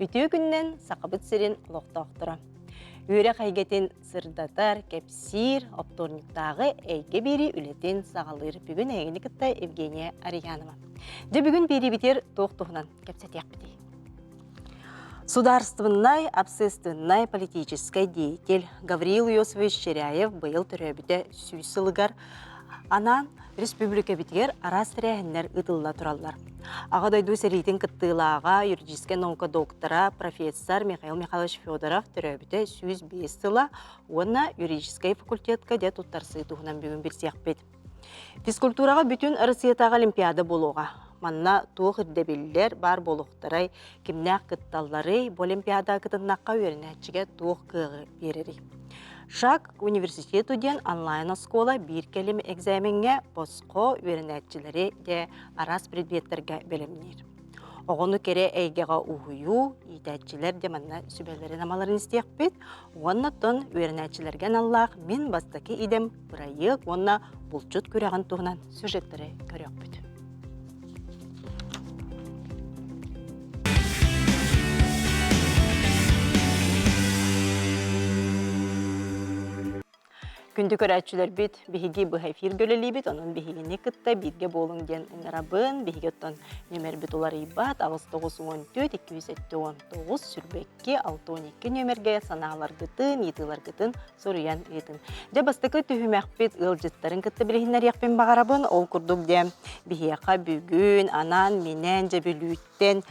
Үтүө күнүнэн Сахабыт сирин олохтоохторо. Үөрэх эйгэтин сырдатар, кэпсиир, оптуорунньуктааҕы эйгэ биэрии үлэтин саҕалыыр. Бүгүн эһигини кытта Евгения Арьянова. Дьэ бүгүн биэриибитигэр туох туһунан кэпсэтиэхпитий? Судаарыстыбыннай, общественнай, политическай деятель Гавриил Иосифович Чиряев быйыл төрөөбүтэ 100 сылыгар анаан республикабитигэр араас тэрээһиннэр ыытылла тураллар. Аҕа дойду сэриитин кыттыылааҕа, юридическай наука доктора, профессор Михаил Михайлович Федоров төрөөбүтэ 105 сыла уонна юридическай факультетка дьэ туттарсыы туһунан бүгүн билсиэхпит. Физкультураҕа бүтүн Россиятааҕы олимпиада буолуоҕа. Манна туох ирдэбиллэр баар буолуохтарай, кимнээх кытталларый, бу олимпиада кытыннахха үөрэнээччигэ туох кыаҕы биэрэрий? Шаг к университету диэн онлайн-оскуола биир кэлим экзамеҥҥэ босхо үөрэнээччилэри дьэ араас предметтэргэ бэлэмниир. Оҕону кэрэ эйгэҕэ уһуйуу, иитээччилэр дьэ манна сүбэлэрин-амаларын истиэхпит уонна оттон үөрэнээччилэргэ аналлаах «Мин бастакы идэм» бырайыак уонна булчут күрэҕин туһунан сюжеттары көрүөхпүт. Күндү көрөөччүлэрбит, биһиги быһа эфиргэ үлэлиибит, онон биһигини кытта бииргэ буолуҥ диэн ыҥырабын. Биһиги оттон нүөмэрбит уларыйбат, 894 279 22 62 нүөмэргэ санааларгытын, ыйытыыларгытын суруйан ыытын. Дьэ, бастакы түһүмэхпит ыалдьыттарын кытта билиһиннэриэхпин баҕарабын. Ол курдук дьэ, биһиэхэ бүгүн анаан-минээн дьэ Бүлүүттэн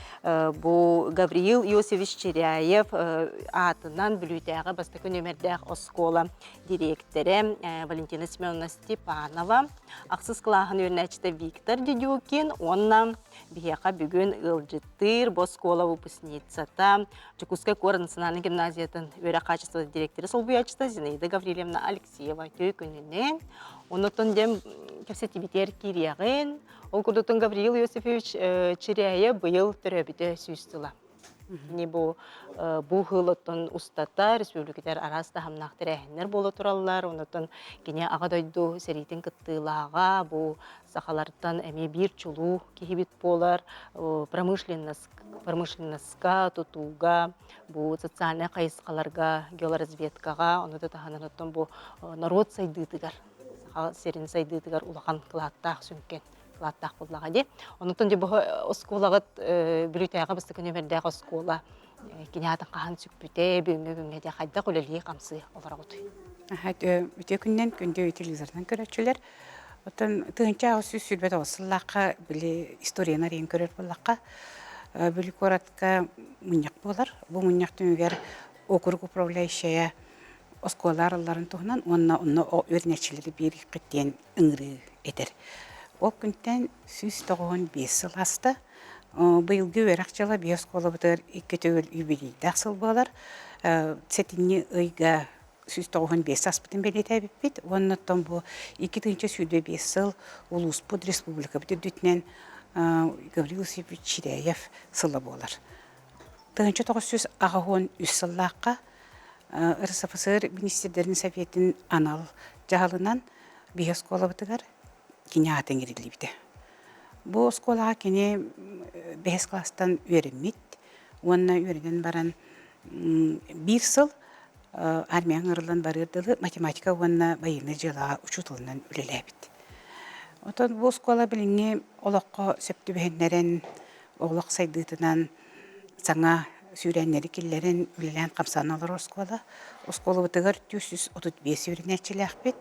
бу Гавриил Иосифович Чиряев аатынан Бүлүүтээҕи бастакы нүөмэрдээх оскуола дириэктэрэ Валентина Семеновна Степанова, ахсыс кылааһын үөрэнээччитэ Виктор Дедюкин уонна биһиэхэ бүгүн ыалдьыттыыр бу оскуола выпускницата Дьокуускай куорат национальнай гимназиятын үөрэх хаачыстыбатын дириэктэрэ солбуйааччыта Зинаида Гаврильевна Алексеева үтүө күнүнэн. Оннуттан дьэ кэпсэтиибитигэр киириэҕин. Ол курдуктун Гавриил Иосифович Чиряев быйыл төрөөбүтэ 100 сыла. Кини бу бу сыл оттон устата республикатыгар араас таһымнаах тэрээһиннэр буола тураллар. Онтон кини Аҕа дойду сэриитин кыттыылааҕа, бу сахалартан эмиэ биир чулуу киһибит буолар. Промышленноска, тутууга, бу социальнай хайысхаларга, геолоразведкаҕа, ону да таһынан оттон бу норуот сайдыытыгар, саха сирин сайдыытыгар улахан кылааттаах сүҥкэн кылааттаах буоллаҕа дии. Онтон дьэ бу оскуолаҕыт Бүлүүтээҕи бастакы нүөмэрдээх оскуола кини аатын хаһан сүкпүтэ, бүгүҥҥү күҥҥэ дьэ хайдах үлэлии-хамсыы олороҕутуй? Үтүө күнүнэн күндү телевизорынан көрөөччүлэр. Оттон 1829 сыллаахха били историяны арыйан көрөр буоллахха, Бүлүү куоратка мунньах буолар. Бу мунньах түмүгэр округ управляющайа оскуола арылларын туһунан уонна онно үөрэнээччилэри биэриэххит диэн ыҥырыы этэр. Ол күнтэн 195 сыл ааста. Быйылгы үөрэх дьыла биэс оскуолабытыгар икки төгүл юбилейдаах сыл буолар. Сэтинньи ыйга 195 ааспытын бэлиэтээбиппит. Уонна оттон бу 2025 сыл улууспут, республикабыт үрдүтүнэн Гаврил Васильевич Чиряев сыла буолар. 1983 сыллаахха РСФСР министрдэрин советын анал дьаһалынан биһи оскуолабытыгар кини аата иҥэриллибитэ. Бу оскуолаҕа кини бэһис кылаастан үөрэммит уонна үөрэнэн баран биир сыл армияҕа ыҥырыллан барыар дылы математика уонна байыаннай дьыалаҕа учууталынан үлэлээбит. Оттон бу оскуола билиҥҥи олоххо сөп түбэһиннэрэн, олох сайдыытынан саҥа сүүрээннэри киллэрэн үлэлээн-хамсаан олорор оскуола. Оскуолабытыгар 435 үөрэнээччилээхпит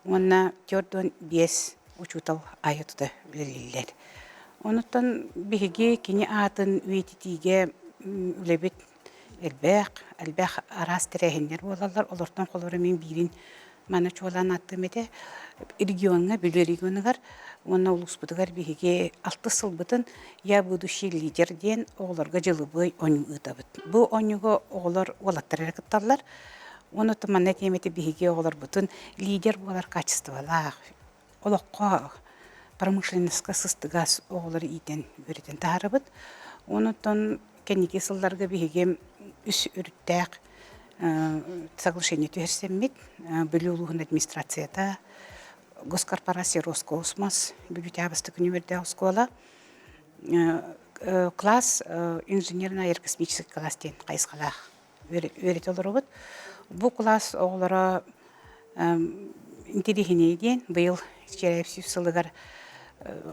уонна 45 учуутал айа тута үлэлииллэр. Онуттан биһиги кини аатын үйэтитиигэ үлэбит элбэх, элбэх араас тэрээһиннэр буолаллар. Олортон холобура мин биирин Маны чуолаан ааттыам этэ, региоҥҥа, Бүлүү регионугар уонна улууспутугар биһиги алтыс сылбытын «Я будущий лидер» диэн оҕолорго дьылыбыай оонньуу ыытабыт. Бу оонньууга оҕолор уолаттар эрэ кытталлар. Уонна манна этиэм этэ биһиги оҕолорбутун лидер буолар качестволаах, олоххо промышленноска сыстыгас оҕолору иитэн үөрэтэн таһаарабыт. Онтон кэнники сылларга биһиги үс өрүттээх соглашение түһэрсэммит Бүлүү улууһун администрацията, госкорпорация Роскосмос, Бүлүүтээҕи бастакы нүөмэрдээх оскуола, Класс инженерно-аэрокосмический класс диэн хайысхалаах үөрэтэ олоробут. Бу класс оҕолоро интэриэһинэй диэн быйыл Чиряев сүүс сылыгар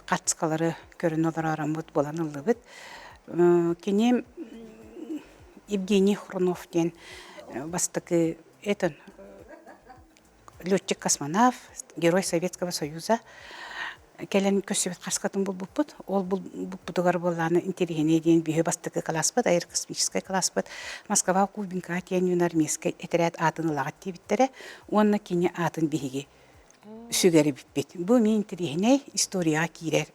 хацкалары көрөн олороороммут буолан ыллыбыт. Кини Евгений Хрунов диэн бастакы этон летчик-космонавт, Герой Советского Союза кэлэн көрсүбүт хаскатын булбуппут. Ол булбуппутугар буоллааны интэриэһинэй диэн биһи бастакы класспыт, аэрокосмическай класспыт Москва Кубинка диэн юноармейскай этэрээт аатын ылаҕыт диэбиттэрэ уонна кини аатын биһиги сүгэрибиппит. Бу мин интэриэһинэй историяҕа киирэр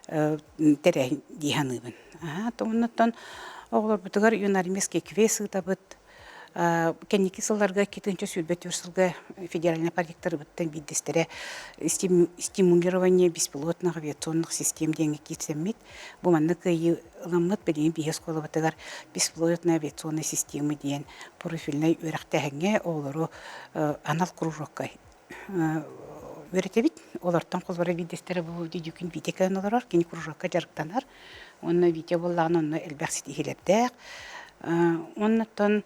тэрээһин дии саныыбын. Оннуттан оҕолорбутугар юноармейский квест ыытабыт. Кэнники сылларга 2024 сылга федеральнай проекторыбыттан биирдэстэрэ стимулирование беспилотных авиационных систем диэҥҥэ киирсэммит, бу маннык кыайыы ыламмыт билигин биһиги оскуолабытыгар беспилотная авиационная система диэн профильнай үөрэхтээһиҥҥэ оҕолору анал кружокка үөрэтэбит. Олортон холобура биирдэстэрэ бу Дидюкин Витя кэлэн олорор, кини кружокка дьарыктанар. Уонна Витя буоллаҕына онно элбэх ситиһиилэрдээх. Оннуттан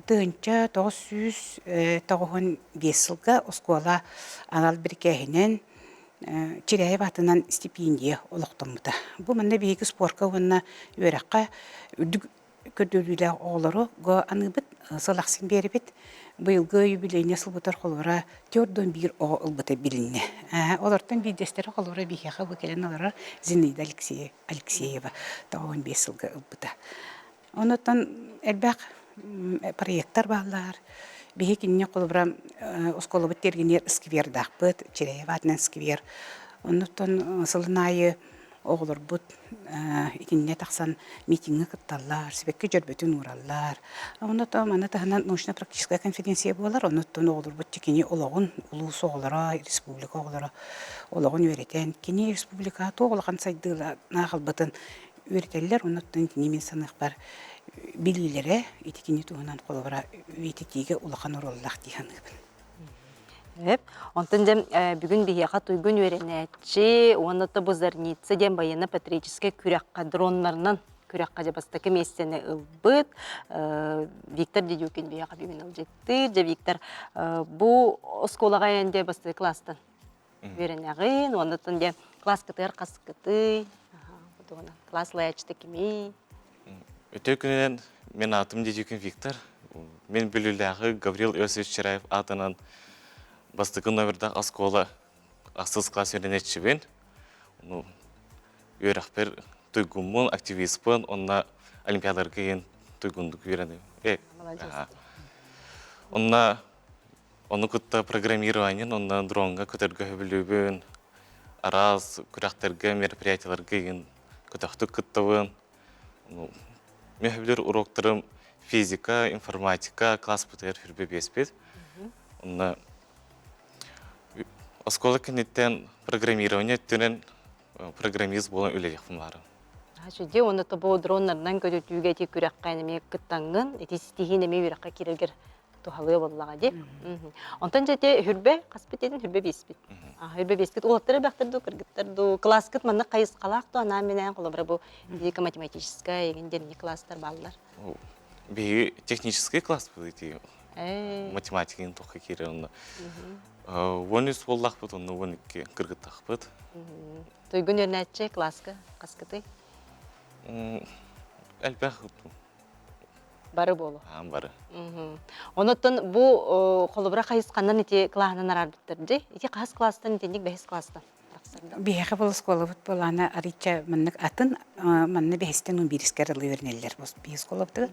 1995 сылга оскуола анал бирикээһинэн Чиряев аатынан стипендия олохтоммута. Бу манна биһиги спорка уонна үөрэххэ үрдүк көрдөрүүлээх оҕолору аныыбыт, сыл ахсын биэрэбит. Быйылгы юбилейнай сылбытыгар холобура 41 оҕо ылбыта билиннэ. Олортон биирдэстэрэ холобура биһиэхэ бу кэлэн олорор Зинаида Алексеева 95 сылга ылбыта. Онуттан элбэх проекттар бааллар. Биһи кинини холобура оскуолабыт тиэргэнигэр сквердаахпыт, Чиряев аатынан сквер. Оннуттан сылын аайы оҕолорбут итиннэ тахсан митиҥҥэ кытталлар, сибэкки дьөрбөтүн уураллар. Онно маны таһынан научно-практическая конференция буолар. Оннуттан оҕолорбут кини олоҕун, улуус оҕолоро, республика оҕолоро олоҕун үөрэтэн, кини республикаҕа туох улахан сайдыылаах ылбытын үөрэтэллэр. Оннуттан итини мин саныахпар билиилэрэ ити кини туһунан холобура үйэтитиигэ улахан оруоллаах дии саныыбын. Эп. Онтон дьэ бүгүн биһиэхэ туйгун үөрэнээччи уонна то бу Зарница диэн военно-патриотическай күрэххэ дроннарынан күрэххэ дьэ бастакы миэстэни ылбыт Виктор Дедюкин биһиэхэ бүгүн ылдьыттыыр. Дьэ Виктор бу оскуолаҕа эн дьэ бастакы класстан үөрэнэҕин уонна дьэ класскытыгар хаскытый класс лаяччыта кимий? Үтүө күнүнэн мин аатым Дедюкин Виктор. Мин Бүлүүлээҕи Гаврил Иосифович Чираев аатынан бастакы номердаах оскуола ахсыс класс үөрэнээччибин. Ну, үөрэхпэр туйгуммун, активистпын, онно олимпиадаларга иһин туйгундук үөрэнэбин. Онно ону кытта программированиен, онно дроҥҥа көтөргө сөбүлүүбүн, араас күрэхтэргэ, мероприятиеларга иһин көтөхтүк кыттабын. Мен сөбүлүүр уроктарым физика, информатика класспытыгар хүрбэ биэспит. Онно оскуола кэнниттэн программирование өттүнэн программист буолан үлэлиэхпин баҕарабын. Дьэ, уонна тобо дроннарынан көтүтүүгэ ити күрэххэ эмиэ кыттаҥҥын, ити ситиһиин эмиэ үөрэххэ киирэргэр туһалыа буоллаҕа дии. Онтон дьэ ити хүрбэ хаспыт диэтин хүрбэ биэспит. Хүрбэ биэспит уолаттар элбэхтэр дуу, кыргыттар дуу, класскыт маннык хайысхалаах дуу, анаан-минээн холобура бу физико-математическай эҥин диэн класстар бааллар. Биһиги технический класс ити математиканы туохха киирэр онно. 13 буоллахпыт, онно 12 кыргыттахпыт. Туйгун үөрэнээччи класска хаскытый? Элбэх Бары буолу. Аан бары. Онуттан бу холобура хайысханан ити клаһынан араарбыттар дии. Ити хаһыс класстан итинник бэһис класстан тахсар. Биһиэхэ бұл оскуолабыт буолаана арыйча маннык атын манна бэһистэн он биирискэ арылы үөрэнэллэр биһи оскуолабытыгар.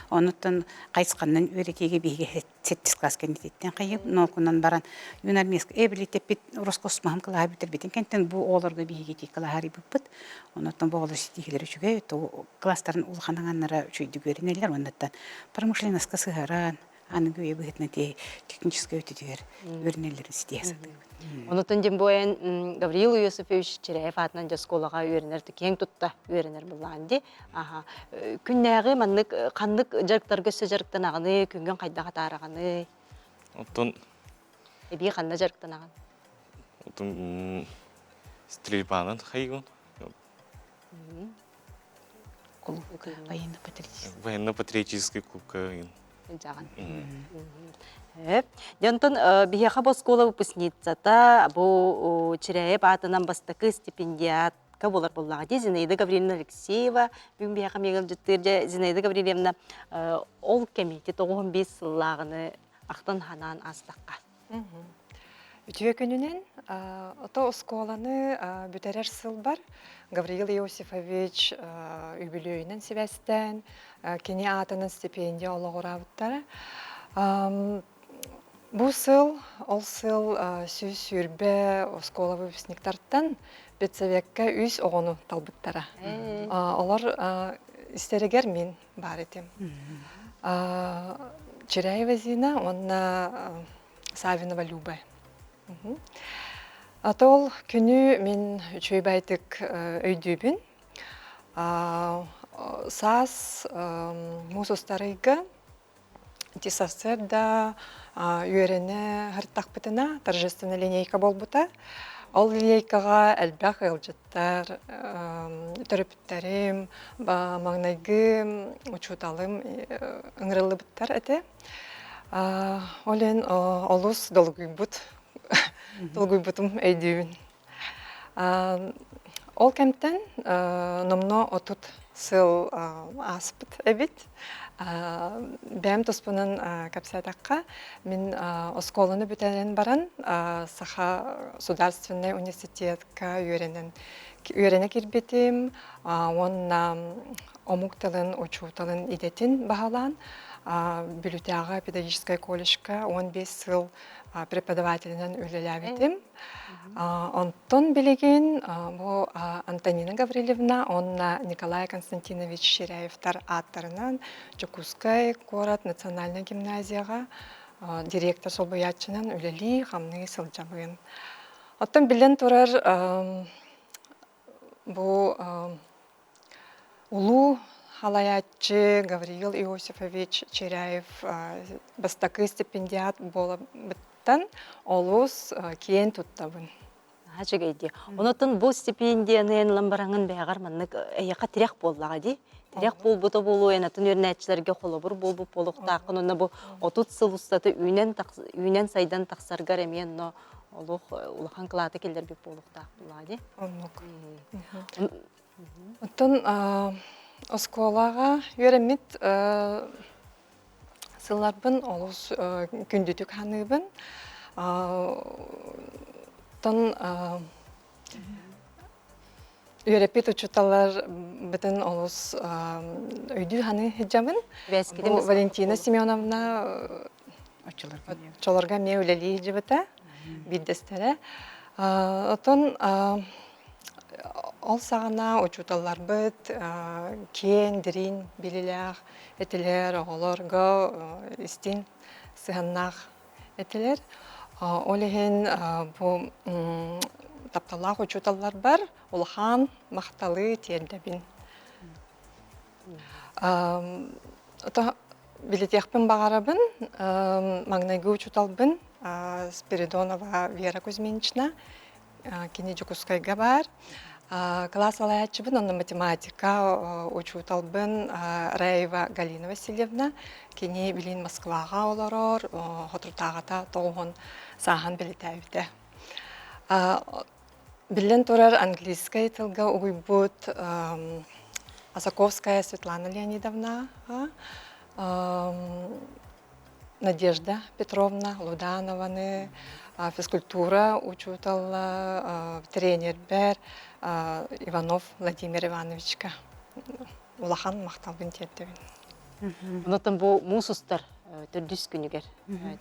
Онуттан хайысханан үөрэтиигэ биһиги сэттис класс кэннититтэн хайып нолкунан баран юнармейск эбилитэппит Роскосмоһым кылааһы бүтэрбитин кэнтэн бу оҕолорго биһиги ити кылааһы арыйбыппыт. Онуттан бу оҕолор ситиһиилэр үчүгэй, класстарын улахан аҥаннара үчүгэйдик үөрэнэллэр уоннаттан промышленноска сыһаран аныгы үйэ быһыытынан техническэй өттүтүгэр үөрэнэллэрин ситиһэ сатыыбыт. Онутун дьин буойан Гавриил Иосифович Чиряев аатынан дьэ оскуолаҕа үөрэнэр киэҥ тутта үөрэнэр буллаан ди. Аха. Күннээҕи маннык ханнык дьарыктарга өссө дьарыктанаҕыный, күҥҥүн хайдах атаараҕыный? Оттон Эбии ханна дьарыктанаҕын? Оттон стрельбанан хайыгын. Клубка военно-патриотический. Военно-патриотический клубка Дьаҕан. Дьонтон биһиэхэ бу оскуола выпускницата бу Чирээйэп аатынан бастакы стипендиатка буолар буоллаҕа дии Зинаида Гаврильевна Алексеева бүгүн биһиэхэ эмиэ ыалдьыттыыр дьэ Зинаида Гаврильевна ол кэми 95 сыллааҕыны ахтан ханаан аастахха. Үтүө күнүнэн ото оскуоланы бүтэрэр сылбар Гавриил Иосифович үбүлүөйүнэн сибээстээн кини аатынан стипендия олоҕураабыттара. Бу сыл, ол сыл 120 оскуола выпускниктартан педсовекка үс оҕону талбыттара. Олор истэригэр мин баар этим. Чиряева Зина уонна Савинова Люба. А ол күнү мин үчүгэй байтык өйдүүбүн. Саас муус устарыйга ити сарсыарда үөрэнэ сырыттахпытына торжественная линейка буолбута. Ол линейкаҕа элбэх ыалдьыттар, төрөппүттэрим, маҥнайгы учууталым ыҥырыллыбыттар этэ. Ол иһин олус долгуйбут, долгуйбутум өйдүүбүн. Ол кэмтэн номнуо 30 сыл ааспыт эбит. Бэйэм туспунан кэпсээтэххэ, мин оскуоланы бүтэрэн баран Саха государственнай университетка үөрэнэн үөрэнэ киирбитим уонна омук тылын учууталын идэтин баһылаан Бүлүүтээҕи педагогическай колледжка 15 сыл преподавателинэн үлэлээбитим. Онтон билигин бу Антонина Гаврильевна уонна Николай Константинович Ширяевтар ааттарынан Дьокуускай куорат национальнай гимназияҕа директор солбуйааччынан үлэлии-хамныы сылдьабын. Оттон биллэн турар бу Улуу халайааччы Гавриил Иосифович Чиряев бастакы стипендиат буолабыттан олус киэн туттабын. Наһаа үчүгэй дии. Онотон бу стипендияны эн ылан бараҥын бэйэҕэр маннык эйиэхэ тирэх буоллаҕа дии. Тирэх буолбута буолуо эн атын үөрэнээччилэргэ холобур буолбут буолуохтааххын уонна бу 30 сыл устата үүнэн үүнэн сайдан тахсаргар эмиэ онно олох улахан кылааты киллэрбит буолуохтаах буоллаҕа дии. Оннук. Оттон оскуолаҕа үөрэммит сылларбын олус күндүтүк саныыбын. Оттон үөрэппит учууталларбытын олус өйдүү-саныы сылдьабын. Бу Валентина Семеновна оччолорго эмиэ үлэлии сылдьыбыта биирдэстэрэ. Оттон Ол саҕана учууталларбыт киэҥ, дириҥ билиилээх этилэр, оҕолорго истиҥ сыһыаннаах этилэр. Ол иһин бу тапталлаах учууталларбар улахан махталы тиэрдэбин. Билитиэхпин баҕарабын, маҥнайгы учууталбын Спиридонова Вера Кузьминична Кини Дьокуускайга баар. Кылаас салайааччыбын, онно математика учууталбын Раева Галина Васильевна. Кини билин Москваҕа олорор, соторутааҕыта тоҕуһун сааһын бэлиэтээбитэ. Биллэн турар, английскай тылга угуйбут Осаковская Светлана Леонидовна Надежда Петровна Луданованы, физкультура учуутала, тренербэр Иванов Владимир Ивановичка улахан махталбын тиэрдэбин. Онотон бу муус устар төрдүс күнүгэр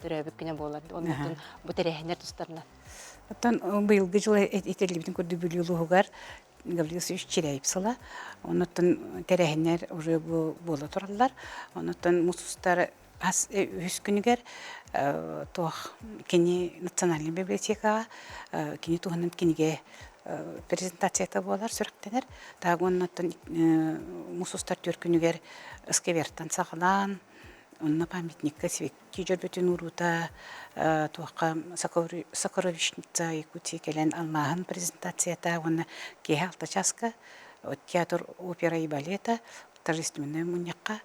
төрөөбүт күнэ буолар. Онотон бу тэрээһиннэр тустарынан. Оттон быйылгы жыл этиллибитин курдук Бүлүү улууһугар Гаврил Васильевич Чиряев сыла. Оннуттан тэрээһиннэр уже буола тураллар. Оннуттан муус устар ас үһүс күнүгэр туох кини национальнай библиотекаҕа кини туһунан кинигэ презентацията буолар сүрэхтэнэр. Тааг оннуттан муус устар түөрт күнүгэр сквертан саҕалаан онно памятникка Киидьөрбүтүн уруута туохха Сокровищница Якутии кэлэн алмааһын презентацията уонна киэһэ алта чааска театр опера и балета. Торжественнай мунньахха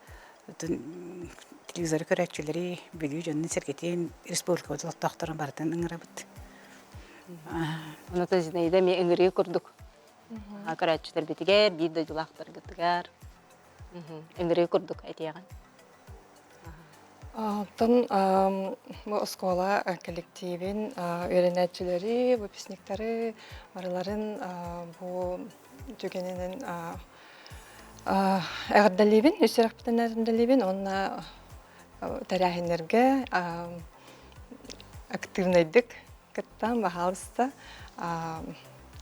телевизоры көрөөччүлэри, Бүлүү дьонун-сэргэтин, республикабыт олохтоохторун барытын ыҥырабыт. Онон Зинаида эмиэ ыҥырыы курдук көрөөччүлэрбитигэр, биир дойдулаахтаргытыгар ыҥырыы курдук этиэҕин. Оттон бу оскуола коллективин үөрэнээччилэри, выпускниктары барыларын бу түгэнинэн эҕэрдэлиибин, үс сүрэхпитинэн эҕэрдэлиибин уонна тэрээһиннэргэ активнайдык кыттан, баһаалыста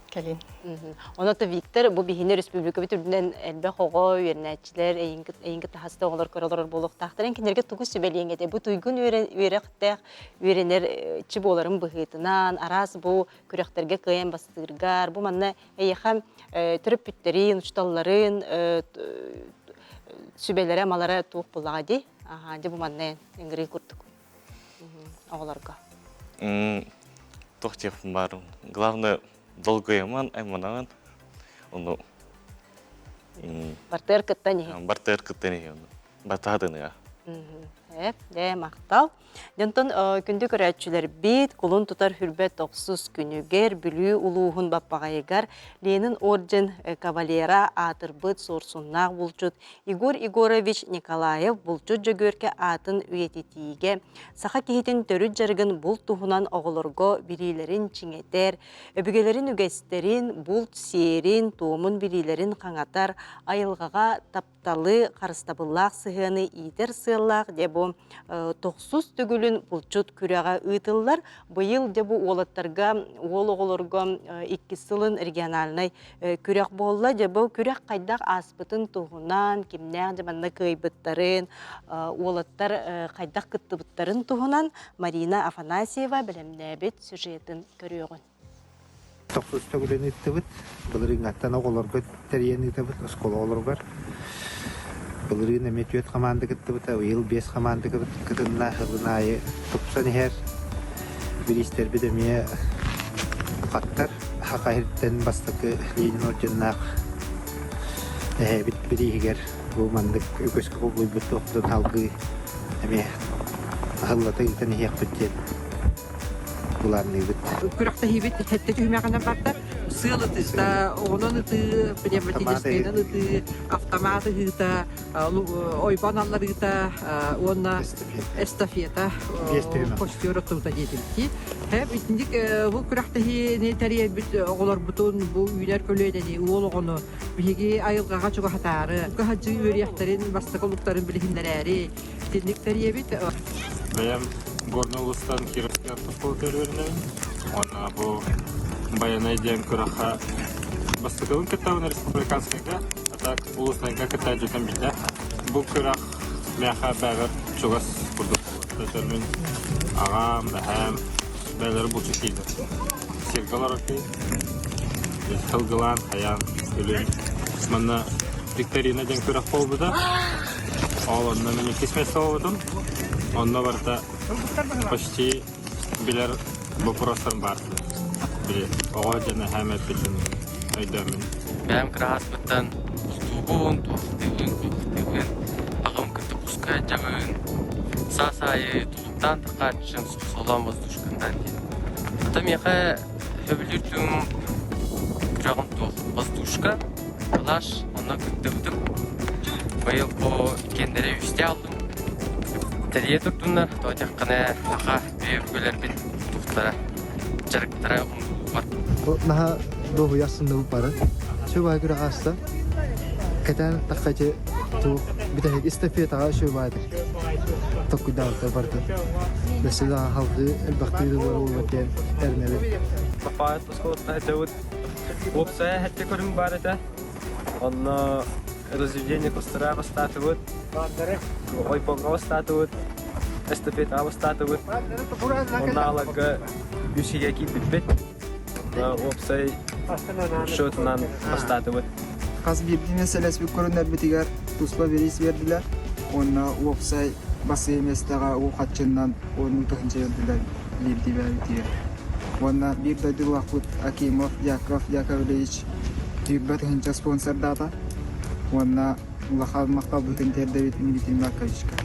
кэлин. Онон Виктор, бу биһини республикабыт үрдүнэн элбэх оҕо, үөрэнээччилэр, эйин кытта хаста оҕолор көрө олорор буолуохтаахтар. Эн кинилэргэ тугу сүбэлиэҥ этэ? Бу туйгун үөрэхтээх үөрэнэр чи буоларын быһыытынан, араас бу күрэхтэргэ кыайан бастыыргар, бу манна эйиэхэ төрөппүттэрин, учууталларын сүбэлэрэ-амалара туох буоллаҕа дии? Аха, дьэ бу манна ыҥырыы курдук оҕолорго. Туох диэхпин баарым. Главное, долгуйаман, айманаҕын. Ону Бартыар кыттан иһин. Бартыар кыттан иһин. Батаатыныга. Эп, дэ махтал. Дьонтон күндү көрөөччүлэрбит кулун тутар хүрбэт тохсус күнүгэр Бүлүү улууһун Баппаҕайыгар Ленин орден кавалера аатырбыт суорсуннаах булчут Егор Егорович Николаев булчут Дьөгүөркэ аатын үйэтитиигэ саха киһитин төрүт дьарыгын булт туһунан оҕолорго билиилэрин чиҥэтэр, өбүгэлэрин үгэстэрин, булт сиэрин, туомун билиилэрин хаҥатар, айылҕаҕа тапталы, харыстабыллаах сыһыаны иитэр сыаллаах дьэ бу тохсус төгүлүн булчут күрэҕэ ыытыллар. Быйыл дьэ бу уолаттарга, уол оҕолорго иккис сылын региональнай күрэх буолла. Дьэ бу күрэх хайдах ааспытын туһунан, кимнээх дьэ манна кыайбыттарын, уолаттар хайдах кыттыбыттарын туһунан Марина Афанасьева бэлэмнээбит сюжетын көрүөҕүн. Тохсус төгүлүн ыыттыбыт. Былырыыҥҥаттан оҕолорго тэрийэн ыытабыт, оскуола оҕолоругар. Былырыын эмиэ түөрт хамаанда кыттыбыта, быйыл биэс хамаанда кытынна. Сылын аайы тупсан иһэр. Бириистэрбит эмиэ хаттар. Саха сириттэн бастакы Ленин орденнаах эһээбит бирииһигэр бу маннык үгэскэ кубулуйбут туохпутун салгыы эмиэ аһыллата ыытан иһиэхпит диэн былаанныыбыт. Күрэхтэһиибит сэттэ түһүмэҕинэн барда. Сыал ытыыта, оҕунан ытыы, пневматическайынан ытыы, автомат ыһыыта, ойбон алларыыта уонна эстафета костер оттуута диэтибит. Итинник бу күрэхтэһиини тэрийэрбит оҕолорбутун бу үүнэр көлүөнэни, уол оҕону биһиги айылҕаҕа чугаһатаары, кыһадьыы үөрүйэхтэрин бастакы олуктарын билиһиннэрээри Итинник тэрийэбит. Бэйэм Горнай улуустан Кировскай автошкола үөрэнэбин. Уонна бу Байанай диэн күрэххэ бастакыбын кыттабын республиканскайга, а так улуустарга кытта дьүтэн билдэ. Бу күрэх миэхэ бэйэбэр чугас курдук буолар. Мин аҕам, эһээм бэйэлэрэ булчут киирдэр. Сиргэ олорор киһи. Сылгылаан, хайаан, үлүн. Манна викторина диэн күрэх буолбута. Ол онно мин иккис место буолбутум. Онно барыта почти билэр боппуруостарым баар. Били оҕо дьон эһээм эппитин өйдөөммүн. Бэйэм кыраһаспыттан устуубун, туохтуубун, туохтуубун, аҕам кытта куска дьабын, саас аайы тулуктаан тахааччым солоон воздушканнан диэн. Ата миэхэ сөбүлүүр түҥ күрэҕим туох воздушка, Калаш онно кыттыбытым. Быйыл бу иккиэннэри үстэ алдым. Тэрийэ турдуннар, тоҕо диэххинэ саха өбүгэлэрбит тустара, дьарыктара умнуллубат. Наһаа дуоһуйа сынныбыт бары. Сүбай күрэх ааста. Кэтээн таххачы туох бүтэһик эстафетаҕа сүбаайдык токкуйдаабыттар барытын. Өссө да халгыы элбэхтии буолар диэн эрэнэбин. Папа оскуолаттан этебит Уопсайа сэттэ көрүҥ баар этэ. Онно разведение костра бастаатыбыт, ойбоҥҥо бастаатыбыт, эстафетаҕа бастаатыбыт. Онно аларга үс игэ киирбиппит. Онно уопсай счетунан бастаатыбыт. Хас биирдии миэстэлэспит көрүнэрбитигэр туспа бириис биэрдилэр уонна уопсай бассейн миэстэҕэ уу хаччыннан уоннуу тыһыынча биэрдилэр биирдиибээбитигэр. Уонна биир дойдулаахпыт Акимов Яков Яковлевич 20 тыһыынча спонсордаата. Уонна Улахан махталбытын тиэрдэбит Милитин Марковичка.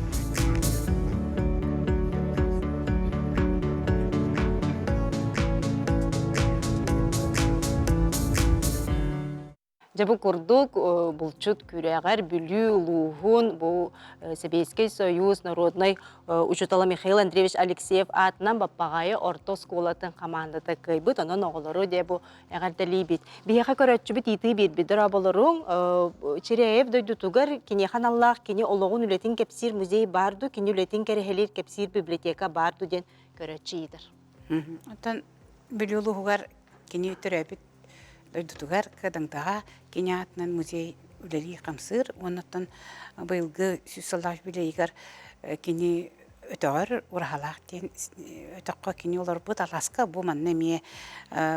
Дьэ бу курдук булчут күрэҕэр Бүлүү улууһун бу Сэбиэскэй Союз народнай учуутала Михаил Андреевич Алексеев аатынан Баппаҕайы орто оскуолатын хамаандата кыайбыт. Онон оҕолору дьэ бу эҕэрдэлиибит. Биһиэхэ көрөөччүбүт иитии биэрбит дорооболоруҥ. Чиряев дойдутугар киниэхэ аналлаах кини олоҕун үлэтин кэпсиир музей баар дуу, кини үлэтин кэрэһэлиир кэпсиир библиотека баар дуу диэн көрөөччү ыйытар. Оттон Бүлүү улууһугар кини төрөөбүт дойдутугар Кыадаҥдаҕа кини аатынан музей үлэлии хамсыыр. Уоннаттан быйылгы сүүс сыллаах юбилейыгар кини өтөҕөр Ураһалаах диэн өтөххө кини олорбут алааска бу манна эмиэ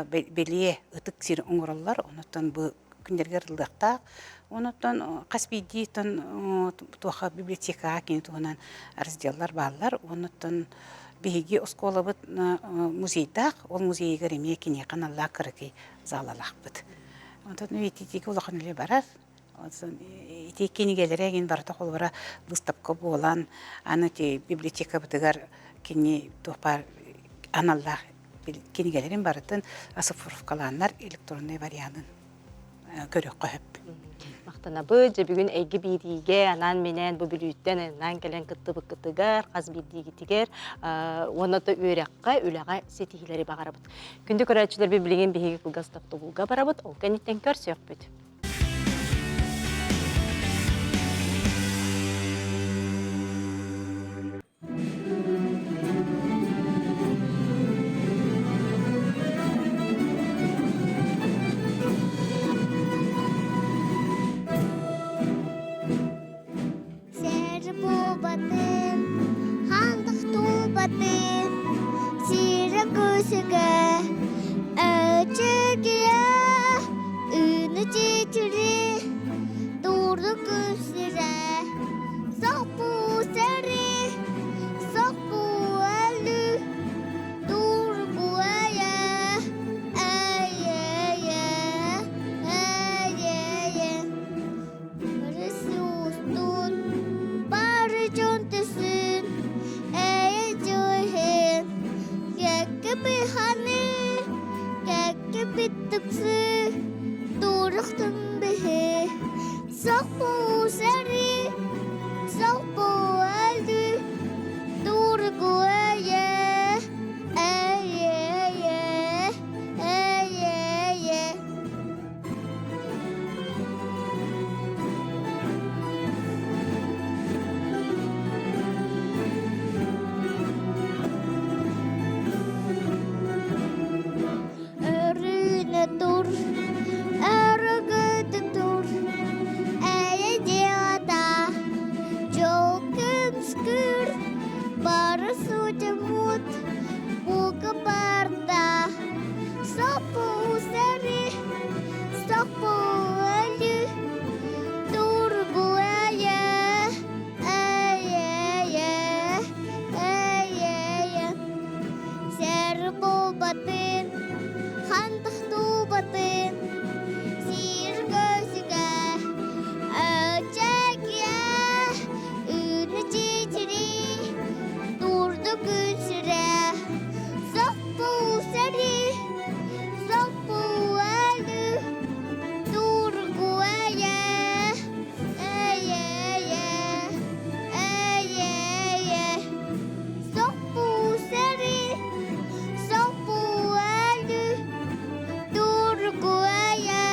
бэлиэ ытык сир оҥороллор. Онуттан бу күннэргэ ырыллыахтаах. Онуттан хас биирдиитэн туоха библиотекаҕа кини туһунан разделлар бааллар. Онуттан Биһиги оскуолабыт музейдаах, ол музейыгар эмиэ киниэхэ аналлаах кыракый залалаахпыт. Онтон ититиигэ улахан үлэ барар. Онтон ити кинигэлэрэ эҥин барыта холобура выставка буолан, аны ити библиотекабытыгар кини туох баар аналлаах кинигэлэрин барытын оцифровкалааннар электроннай варианын көрүөххэ сөп. Махтанабыт. Дьэ бүгүн эйгэ биэриигэ анаан-минээн бу Бүлүүттэн анаан кэлэн кыттыбыккытыгар, хас биирдиигитигэр уонна да үөрэххэ, үлэҕэ ситиһиилэри баҕарабыт. Күндү көрөөччүлэрбит билигин биһиги кылгас тохтобулга барабыт, ол кэнниттэн көрсүөхпүт. Сэр буолбатын, хандах туолбатын, сирэ көсүгэ, өчүгүйэ, үүнү чичири, турду күсүрэ, Соппу сэри, соппу өлүү, тургу эйэ, эйэ, эйэ, Ресурстун, бары дьон түсүн, эйэ дьүһүн, кэкки быһаны, кэкки биттиксы, турухтун биһи, Соппу сэри, соппу өлүү, тургу эйэ, эйэ, эйэ. Өрүүнэ тур, өрөгөтө тур, эйэ дьыалата, дьол көмүскүүр, бары суудьаммыт бука барда. Соппу сэри, соппу өлүү, тургу эйэ, эйэ, эйэ. Сэр буолбатын, хантах туубатын, сир көсүгэ, өчөкүө, үүнү чичири, турду күн сүрэ, соппу сэри, соппу өлүү, тургу эйэ, эйэ, эйэ, эйэ. Соппу-сэри, соппу-өлүү, тургуайа,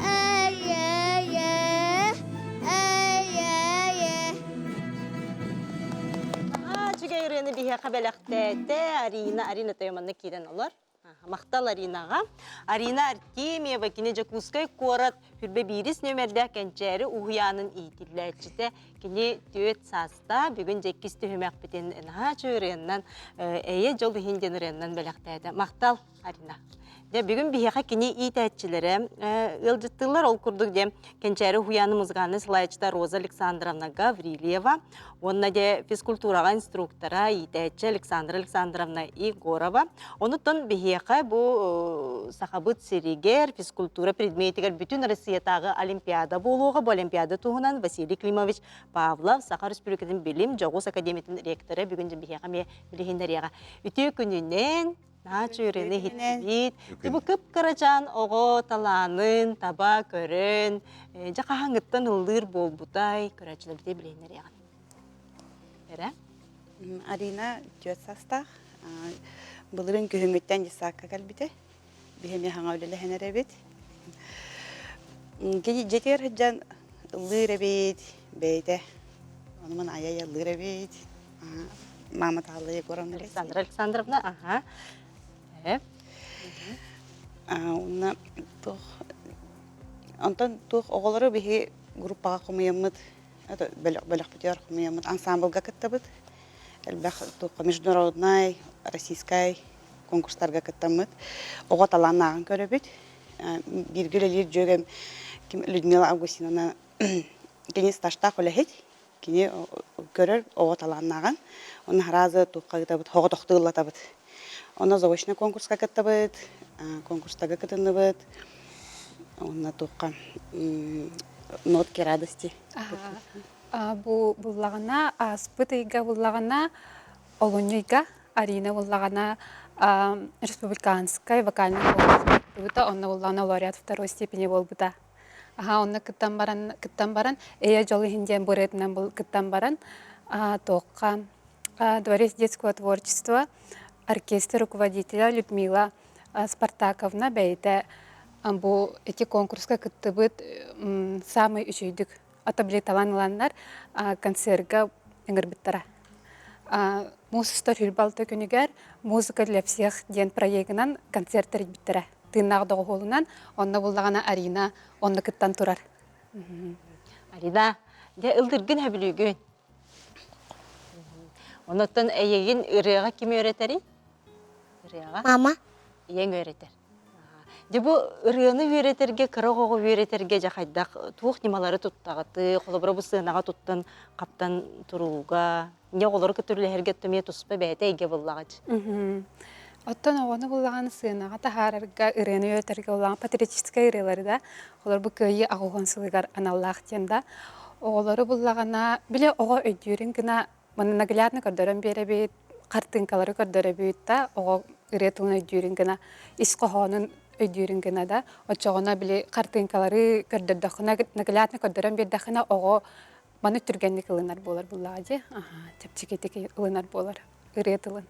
эйэ, эйэ. Наһаа үчүгэй ырыаны биһиэхэ бэлэхтээтэ Арина. Арина Тойоманна киирэн олор. Махтал Аринаҕа. Арина Артемьева кини Дьокуускай куорат Хүрбэ биирис нүөмэрдээх Кэнчээри уһуйаанын иитиллээччитэ. Кини түөрт сааста. Бүгүн дьэ иккис түһүмэхпитин наһаа үчүгэй ырыаннан эйэ дьол иһин диэн ырыаннан бэлэхтээтэ. Махтал, Арина. Дьэ, бүгүн биһиэхэ кини иитээччилэрэ ыалдьыттыыллар. Ол курдук дьэ Кэнчээри уһуйааны музыкальнай салайааччыта Роза Александровна Гаврильева уонна дьэ физкультураҕа инструктора, иитээччи Александра Александровна Егорова. Онутон биһиэхэ биһиэхэ бу Сахабыт сиригэр физкультура предметигэр бүтүн Россиятааҕы олимпиада буолуоҕа. Бу олимпиада туһунан Василий Климович Павлов, Саха Республикатын билим дьоҕус академиятын ректора бүгүн биһиэхэ эмиэ билиһиннэриэҕэ. Үтүө күнүнэн! Наачы үрэни иһиттибит. Бу кып-кырачаан оҕо талаанын таба көрөн, дьэ хаһааҥҥыттан ыллыыр буолбутай, көрөөччүлэрбитин билиһиннэриэҕин. Эрэ? Арина түөрт саастаах. Былырыын күһүҥҥүттэн детсадка кэлбитэ. Биһи эмиэ хаҥа үлэлэһэн эрэбит. Дьиэтигэр сылдьан ыллыыр эбит, бэйэтэ. Ону маны айа-айа ыллыыр эбит. Мама Таалла Егоровна Александра Александровна, аха. Э. Уонна туох онтон туох оҕолору биһи группаҕа хомуйаммыт бөлөхпүтүгэр хомуйаммыт ансамблга кыттабыт. Элбэх туохха международнай, российскай конкурстарга кыттаммыт. Оҕо талааннааҕын көрөбүт. Бииргэ үлэлиир дьүөгэм Людмила Августиновна кини стажтаах үлэһит. Кини көрөр оҕо талааннааҕын. Онно сразу туохха ыытабыт, соҕотохтуу ыллатабыт. Онно заочный конкурска кыттабыт, конкурстарга кытынныбыт. Онно туохха нотки радости. Бу буллаҕына, ааспыт ыйга буллаҕына, олунньу ыйга Арина буллаҕына республиканскай вокальный конкурс кыттыбыта, онно буллаҕына лауреат второй степени буолбута. Аха, онно кыттан баран, кыттан баран, эйэ дьол иһин диэн бырыатынан кыттан баран, туохха Дворец детского творчества оркестр руководителя Людмила Спартаковна бэйэтэ бу ити конкурска кыттыбыт самый үчүйдүк отоблеталан ыланнар концерга ыҥырбыттара. Муус устар хүрбалта күнүгэр «Музыка для всех» диэн проегынан концерт тэрийбиттэрэ. Тыыннаах доҕуһуолунан онно буллаҕына Арина онно кыттан турар. Арина, дьэ ылдыргын хөбүлүүгүн. Онуттан эйигин ырыаҕа ким үөрэтэрий? Ырыаҕа? Мама. Ийэҥ үөрэтэр. Дьэ бу ырыаны үөрэтэргэ, кыра оҕоҕо үөрэтэргэ дьэ хайдах туох ньымалары туттаҕытый? Холобура бу сыанаҕа туттан хаптан турууга, не оҕолору кытта үлэһэргэ эмиэ туспа бэйэтэ эйгэ буллаҕыч. Оттон оҕону буллаҕын сыанаҕа таһаарарга, ырыаны үөрэтэргэ улахан патриотическай ырыалары да, олор бу кыайыы аҕыс сылыгар аналлаах диэн да, оҕолору буллаҕына, били оҕо өйдүүрүн гына манна наглядно көрдөрөн биэрэбит, хартыыҥкалары көрдөрөбүт да, оҕо ырыа тылын өйдүүрүн гына, ис хоһоонун өйдүүрүн гына да, оччоҕуна били хартыыҥкалары көрдөрдөххүнэ, наглядно көрдөрөн биэрдэххинэ, оҕо маны түргэнник ылынар буолар буллаҕа дии. Аха, чэпчэкитик ылынар буолар ырыа тылын.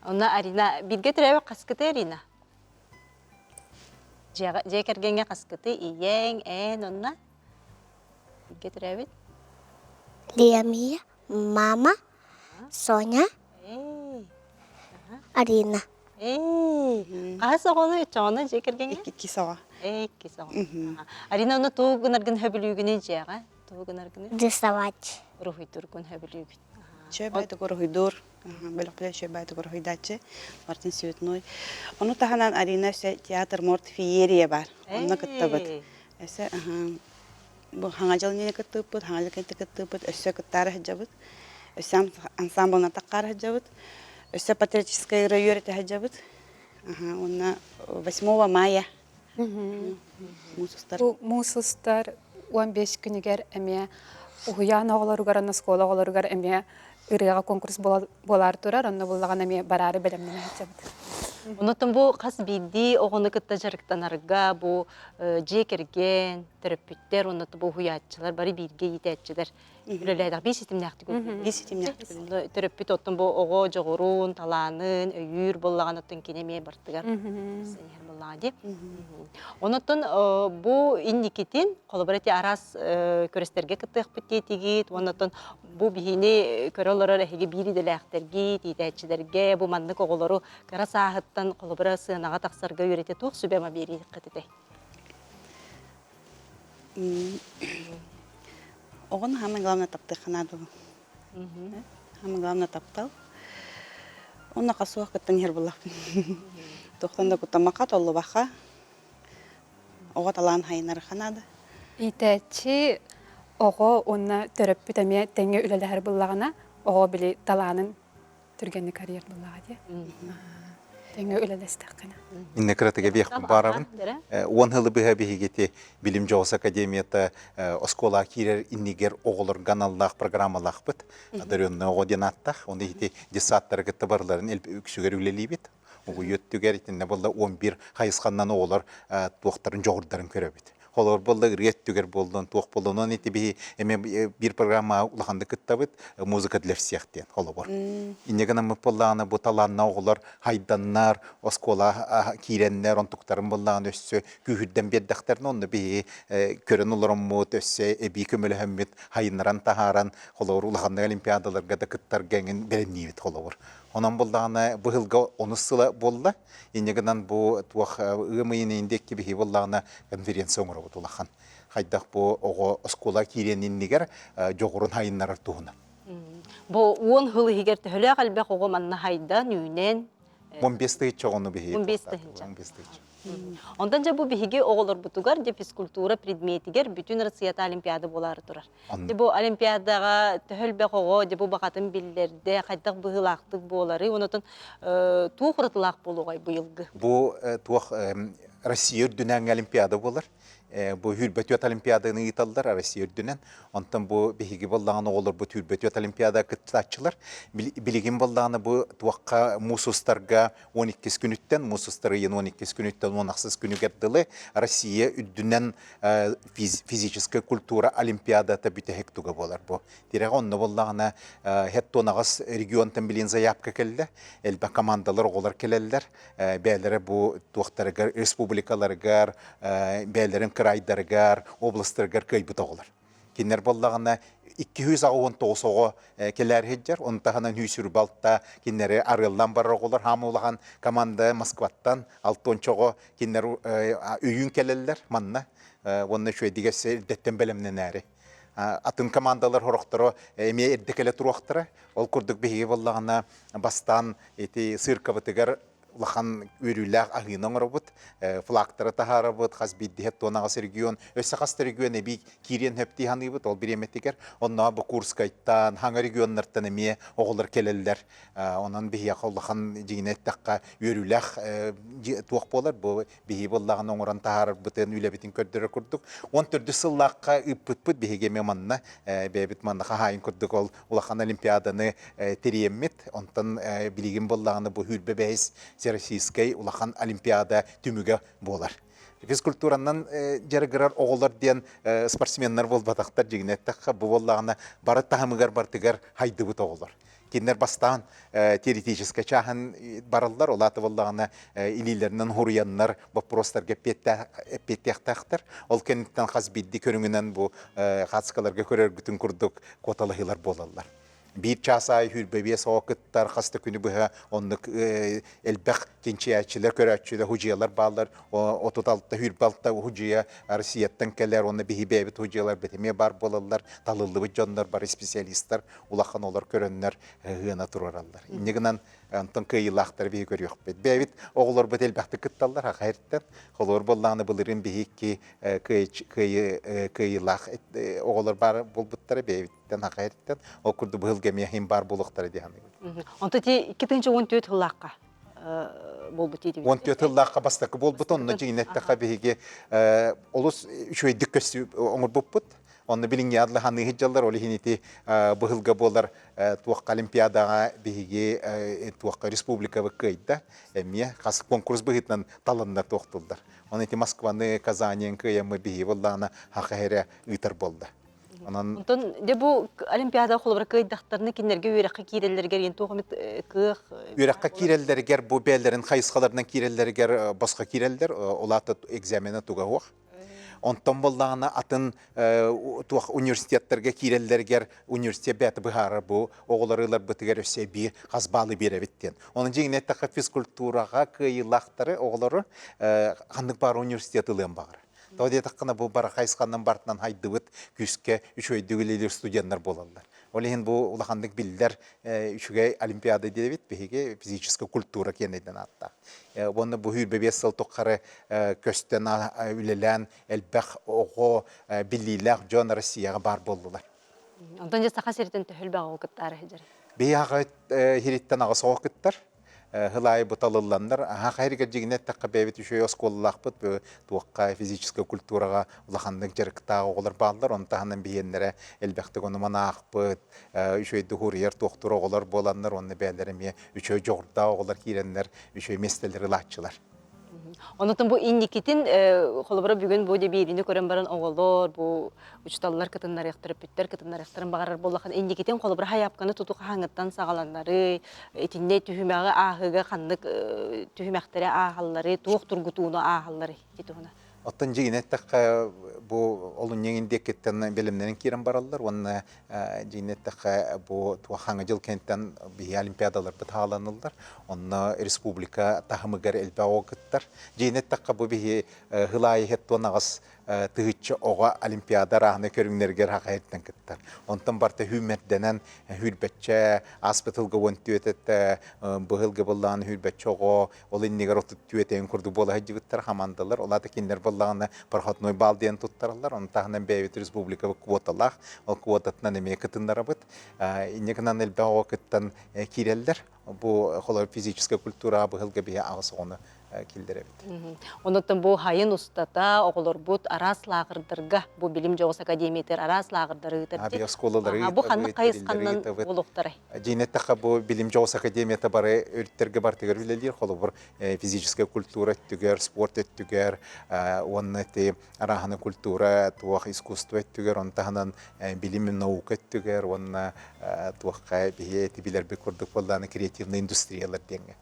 Онно Арина, бииргэ төрөөбүт хаскыты Арина? Дьиэ кэргэҥҥэ хаскыты ийэҥ, эн, онно? Бииргэ төрөөбүт? Лемия, мама, Соня, Арина. Хаһыс оҕону иччоҕону дьиэ кэргэҥҥэ? Иккис оҕо. Иккис оҕо. Арина, ону тугу гынаргын хөбүлүүгүнүй дьиэҕэ? Тугу гынаргыный? Рисовать. Уруһуйдуургун хөбүлүүгүн. Чөй байтык уруһуйдуур. Бөлөхпүтэ чөй байтык уруһуйдааччы. Мартин Цветной. Ону таһынан Арина өссө театр Морт феерия бар. Онно кыттабыт. Өссө бу хаҥа дьыл иннинэ кыттыыппыт, хаҥа дьыл кэннэ кыттыыппыт, өссө кыттаары сылдьабыт. Өссө ансамблынан таххаары сылдьабыт. Өссө патриотическай ырыа үөрэтэ сылдьабыт. Уонна 8 мая муус устар. Бу муус устар 15 күнүгэр эмиэ уһуйаан оҕолоругар уонна оскуола оҕолоругар эмиэ ырыаҕа конкурс буолаары турар, онно буллаҕына эмиэ бараары бэлэмнэнэ сылдьабыт. Онон бу хас биирдии оҕону кытта дьарыктанарга бу дьиэ кэргэн, төрөппүттэр уонна бу уһуйааччылар бары бииргэ иитээччилэр үлэлээдэх биир ситимнээхтик Биир ситимнээхтик үлэлиир. Төрөппүт оттон бу оҕо дьоҕурун, талаанын өйүүр буоллаҕына оттон кини эмиэ бартыгар иһэр буоллаҕа дии. Онон бу инникитин холобура ити араас күрэстэргэ кыттыахпыт диэтигит уонна оттон бу биһини көрө олорор эһиги биир идэлээхтэргит, иитээччилэргэ бу маннык оҕолору кыра сааһыттан холобура сыанаҕа тахсарга үөрэтэ туох сүбэ-ама биэриэххит этэй? Оҕону самое главное таптыахха наада Самое главное таптал. Онно хасуох кыттан иһэр буоллахпын. Туохтан да куттаммакка, толлубакка оҕо талаан хайынарыха наада. Иитээччи оҕо уонна төрөппүт эмиэ тэҥҥэ үлэлэһэр буоллаҕына, оҕо били талаанын түргэнник арыйар буоллаҕа дии. Тэҥҥэ үлэлэстэххинэ. Инне кыратыга биэхпин баарабын. Уон сылы быһа биһигити Билим дьоҕус академията оскуолаҕа киирэр иннигэр оҕолорго аналлаах программалаахпыт. Одаренный оҕо диэн ааттаах. Оны ити детсадтары кытта барыларын үксүгэр үлэлиибит. Угуйу өттүгэр итиннэ буолла 11 хайысханнан оҕолор туохтарын дьоҕурдарын көрөбүт. Холобур буолла ырыа өттүгэр буоллун, туох буоллун, онон ити биһи эмиэ биир программаҕа улаханнык кыттабыт, музыка для всех диэн холобур. Инньэ гынаммыт буоллаҕына бу талааннаах оҕолор хайданнар, оскуола киирэннэр, онтуктарын буоллаҕына өссө күүһүрдэн биэрдэхтэринэ, онно биһи көрөн олороммут, өссө эбии көмөлөһөммүт, хайыннаран таһааран, холобур, улаханнык олимпиадаларга да кыттарга эҥин бэлэмниибит холобур. Онон буоллаҕына быһылга онус сыла буолла. Инньэ гынан бу туох ыам ыйын индиэкки биһи буоллаҕына конференция оҥоробут улахан. Хайдах бу оҕо оскуола киириэн иннигэр дьоҕурун хайыннарар туһунан. Бу уон сыл иһигэр төһөлөөх элбэх оҕо манна хайдан, үүнэн? 15 тыһыынча оҕону биһиги 15 тыһыынча. 15 тыһыынча. Онтон дьэ бу биһиги оҕолорбутугар дьэ физкультура предметигэр бүтүн Россията олимпиада буолаары турар. Дьэ бу олимпиадаҕа төһө элбэх оҕо дьэ бу баҕатын биллэрдэ, хайдах быһыылаахтык буоларый, онотон туох уратылаах буолуоҕай быйылгы? Бу туох Россия үрдүнэн олимпиада буолар. Бу Хүрбөтүөт олимпиаданы ыыталлар Россия үрдүнэн. Онтон бу биһиги буоллаҕына оҕолорбут Хүрбөтүөт олимпиада кыттааччылар. Билигин буоллаҕына бу туохха муус устарга 12 күнүттэн, муус устар ыйын 12 күнүттэн 16 күнүгэр дылы Россия үрдүнэн физическая культура олимпиадата бүтэһик туга буолар бу. Тирэҕэ онно буоллаҕына хеттон аҕыс регионтан билин заявка кэллэ. Элбэх командалар оҕолор кэлэллэр. Бээлэрэ бу туохтарыгар, республикаларыгар, бээлэрин кыраайдарыгар, областарыгар кыайбыт оҕолор. Кинилэр буоллаҕына 289 оҕо кэлээр сылдьар, ону таһынан 126 кинилэри арыаллаан барар оҕолор хаама улахан команда Москваттан алтонча оҕо кинилэр өйүүн кэлэллэр манна уонна үчүгэйдик өссө эрдэттэн бэлэмнэнээри. Атын командалар сорохторо эмиэ эрдэ кэлэ туруохтара. Ол курдук биһиги буоллаҕына бастаан ити циркабытыгар улахан үөрүүлээх аһыыны оҥоробут, флагтары таһаарабыт, хас биирдиһэ туонаҕас регион, өссө хас да регион эбии киириэн сөп дии саныыбыт ол бириэмэтигэр. Онно бу Курскайтан, хаҥа регионнартан эмиэ оҕолор кэлэллэр. Онон биһиэхэ улахан дьиҥинэ эттэххэ үөрүүлээх туох буолар бу биһи буоллаҕына оҥорон таһаарарбытын, үлэбитин көрдөрөр курдук. Он төрдүс сыллаахха ыыппыппыт биһиги эмиэ манна бэйэбит манна хаһаайын курдук ол улахан олимпиаданы тэрийэммит. Онтон билигин буоллаҕына бу сүүрбэ бэһис Всероссийскай улахан олимпиада түмүгэ буолар. Физкультуранан дьарыгырар оҕолор диэн спортсменнар буолбатахтар дьиҥинэ эттэххэ, бу буоллаҕына бары таһымыгар барытыгар хайдыбыт оҕолор. Кинилэр бастаан теоретическай чааһын бараллар, ол аата буоллаҕына илиилэринэн хуруйаннар боппуруостарга эппиэттиэхтээхтэр. Ол кэнниттэн хас биирдии көрүҥүнэн бу хаацкаларга көрөргүтүн курдук куоталаһыылар буолаллар. Биир чаас аайы сүүрбэ биэс оҕо кыттар, хас да күнү быһа оннук элбэх чинчийээччилэр, көрөөччүлэр, худьуйалар бааллар. 36, 26 худьуйа Россияттан кэлэр, уонна биһи бэйэбит худьуйаларбыт эмиэ баар буолаллар. Талыллыбыт дьоннор, бары специалистар улахан олор көрөннөр ыана туруораллар. Инньэ гынан онтон кыайыылаахтары биһи көрүөхпүт. Бэйэбит оҕолорбут элбэхтик кытталлар аха эртэн. Холобур буоллаҕына былырыын биһи икки кыайыылаах оҕолор баар буолбуттара бэйэбиттэн аха эртэн. Ол курдук быһылга эмиэ иһин баар буолуохтара дии саныыбын. Онто ти 2014 сыллаахха буолбут диэтибит. 14 сыллаахха бастакы буолбут, онно дьиҥинэ эттэххэ биһиги олус үчүгэйдик көстүү оҥорбуппут. Онно билиҥҥи адлы ханыы сылдьаллар, ол иһин ити быһылга буолар туохха олимпиадаҕа биһиги туохха республикабыт кыайда, эмиэ хас конкурс быһыытынан таланнар туохтуллар. Онон ити Москваны, Казаньын кыайаммы биһиги буоллаҕына хаха эрэ ыытар буолла. Онон Онтон дьэ бу олимпиада холобура кыайдахтарына кинилэргэ үөрэххэ киирэллэригэр иэн туох эмит кыах Үөрэххэ киирэллэригэр бу бэйэлэрин хайысхаларынан киирэллэригэр босхо киирэллэр, ол аата экзамена туга суох. Онтон буоллаҕына атын туох университеттарга киирэллэригэр университет бэйэтэ быһаарар бу оҕолору ыларбытыгар өссө эбии хас баалы биэрэбит диэн. Онон дьиҥинэ эттэххэ физкультураҕа кыайыылаахтары оҕолору ханнык баар университет ылыан баҕарар. Тоҕо диэтэххинэ бу бары хайысханан барытынан хайдыбыт күүскэ үчүгэйдик үлэлиир студеннар буолаллар. Ол иһин бу улаханнык биллэр үчүгэй олимпиада диэбит биһиги физическая культура киэнэйдэн ааттаах. Уонна бу 25 сыл тухары көстөн үлэлээн элбэх оҕо биллиилээх дьон Россияҕа баар буоллулар. Онтон дьэ Саха сириттэн төһө элбэх оҕо кыттаары сылдьар? Биһиэхэ иһириттэн аҕыс оҕо кыттар. Сыл аайы бу талылланнар, аһаа хайырга дьигинэ эттэххэ бэйэбит үчүгэй оскуолалаахпыт, туохха физическэй культураҕа улаханнык дьарыктаах оҕолор бааллар, ону таһынан биһиэннэрэ элбэхтик ону-маны аахпыт, үчүгэйдик уруйар туохтуур оҕолор буоланнар уонна бэйэлэрэ эмиэ үчүгэй дьоҕурдаах оҕолор киирэннэр үчүгэй миэстэлэри ылааччылар. Онотон бу инникитин холобура бүгүн бу дебиирини көрөн баран оҕолор бу учуталлар кытыннарыахтара бүттэр кытыннарыахтарын баҕарар буоллахан инникитин холобура хайаапканы туту хаһааҥҥыттан саҕаланнарый итиннэ түһүмэҕи ааһыыга ханнык түһүмэхтэри ааһалларый туох тургутууну ааһалларый ити туһунан Оттон дьиҥинэ эттэххэ, бу олунньу диэкиттэн бэлэмнэнэн киирэн бараллар уонна дьиҥинэ эттэххэ, бу туох хаҥа дьыл кэнниттэн биһиги олимпиадаларбыт хааланыллар. Онно республика таһымыгар элбэх оҕо кыттар. Дьиҥинэ эттэххэ, бу биһи сыл аайы 78 тыһыынча оҕо олимпиада арааһынай көрүҥнэригэр хахайыттан кыттар. Онтон барыта сүүмэрдэнэн сүүрбэччэ ааспыт сылга 14 этэ, быһылга быллаан сүүрбэччэ оҕо Ол иннигэр 34 курдук буола сылдьыбыттар хамаандалар. Ол аата кинилэр буоллаҕына проходной балл диэн туттараллар. Ону таһынан бэйэбит республикабыт квоталаах. Ол квотатынан эмиэ кытыннарабыт. Инньэ гынан элбэх оҕо кыттан киирэллэр. Бу холобур физическэй культураҕа быһылга биһи аҕыс оҕону киллэрэбит. Онуттан бу хайын устата оҕолорбут араас лааҕырдарга бу билим дьоҕус академиятыгар араас лааҕырдары ыытар. Оскуолалары Бу ханнык хайысханнан буолуохтарай? Дьиҥ эттэххэ, бу Билим дьоҕус академията бары өрүттэргэ барытыгар үлэлиир. Холобур, физическэй культура өттүгэр, спорт өттүгэр уонна ити арааһына культура, туох искусство өттүгэр, ону таһынан билим наука өттүгэр уонна туохха биһи эти билэрбит курдук буоллаҕына креативнай индустриялар диэҥҥэ.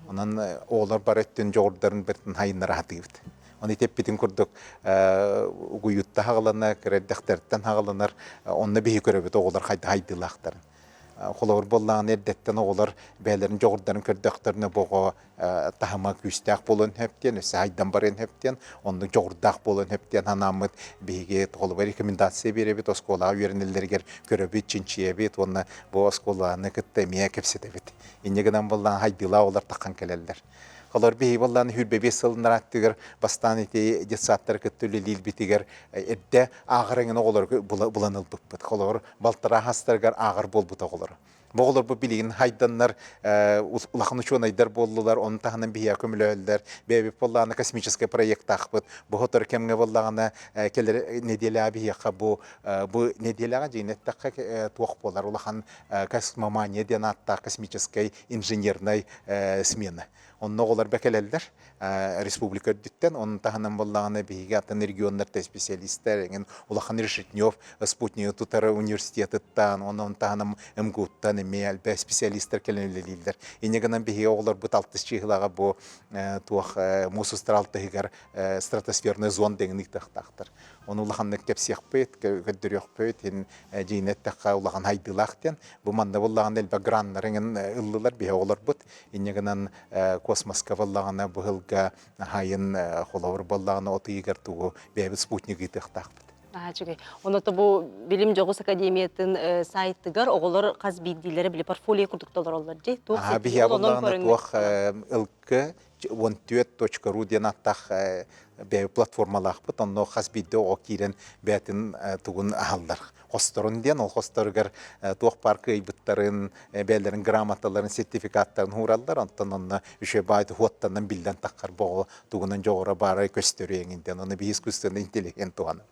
Онон оҕолор бары өттүн дьоҕурдарын бэртин хайыннара сатыыбыт. Оны итеппитин курдук угуйутта хаҕалана, кыра эрдэхтэртэн хаҕаланар, онно биһи көрөбүт оҕолор хайда хайдыылаахтарын. Холобур буоллаҕына эрдэттэн оҕолор бэйэлэрин дьоҕурдарын көрдөхтөрүнэ бу оҕо таһыма күүстээх буолуон сөп диэн, өссө айдан барыан сөп диэн, оннук дьоҕурдаах буолуон сөп диэн санааммыт биһиги холобур рекомендация биэрэбит, оскуолаҕа үөрэнэллэригэр көрөбүт, чинчийэбит уонна бу оскуоланы кытта эмиэ кэпсэтэбит. Инньэ гынан буоллаҕына хайдыылаах оҕолор таххан кэлэллэр. Холор биһиги буоллаҕына 25 сылын аттыгар бастаан ити детсадтары кытта үлэлиирбитигэр эрдэ ааҕар эҥин оҕолору булан ылбыппыт. Холобур, балтараа хастарыгар ааҕар буолбут оҕолору. Бу оҕолор бу билигин хайданнар улахан учуонайдар буоллулар, ону таһынан биһиэхэ көмөлөһөллөр. Бэйэбит буоллаҕына космическай проектаахпыт. Бу сотору кэмҥэ буоллаҕына кэлэр нэдиэлэҕэ биһиэхэ бу бу нэдиэлэҕэ дьиҥин эттэххэ туох буолар улахан космомания диэн ааттаах космическай инженернай смена. Онно оҕолор бэкэлэллэр республика үрдүттэн. Онон таһынан буоллаҕына биһиги атын регионнарта специалистар эҥин улахан Решетнев спутнигы тутар университетыттан, онон таһынан МГУ-ттан эмиэ элбэх специалистар кэлэн үлэлииллэр. Инньэ гынан биһиги оҕолорбут алтыс чыыһылаҕа бу туох муус устар алтыһыгар стратосферный зон диэн ыытыахтаахтар. Ону улаханнык кэпсиэхпит, көрдөрүөхпүт, иһин дьиҥинэ эттэххэ улахан хайдыылаах диэн. Бу манна буоллаҕына элбэх граннары эҥин ыллылар биһи оҕолорбут. Инньэ гынан космоска буоллаҕына бу сылга хайын холобур буоллаҕына от ыйыгар тугу бэйэбит спутник ыытыахтаахпыт. Наһаа үчүгэй. Оното бу Билим дьоҕус академиятын сайтыгар оҕолор хас биирдиилэрэ били портфолио курдук толороллор дии. Туох Биһиэ буоллаҕына туох ылкы 14.ru диэн ааттаах бэйэ платформалаахпыт. Онно хас биирдии оҕо киирэн бэйэтин тугун аһаллар. Хосторун диэн, ол хосторугар туох баар кыайбыттарын, бэйэлэрин грамоталарын, сертификаттарын уураллар. Онтон онно үчүгэй баай хуоттанан биллэн таххар бу оҕо тугунан дьоҕура баарай көстөрү эҥин диэн. Ону биһи искусственный интеллигент туһанабыт.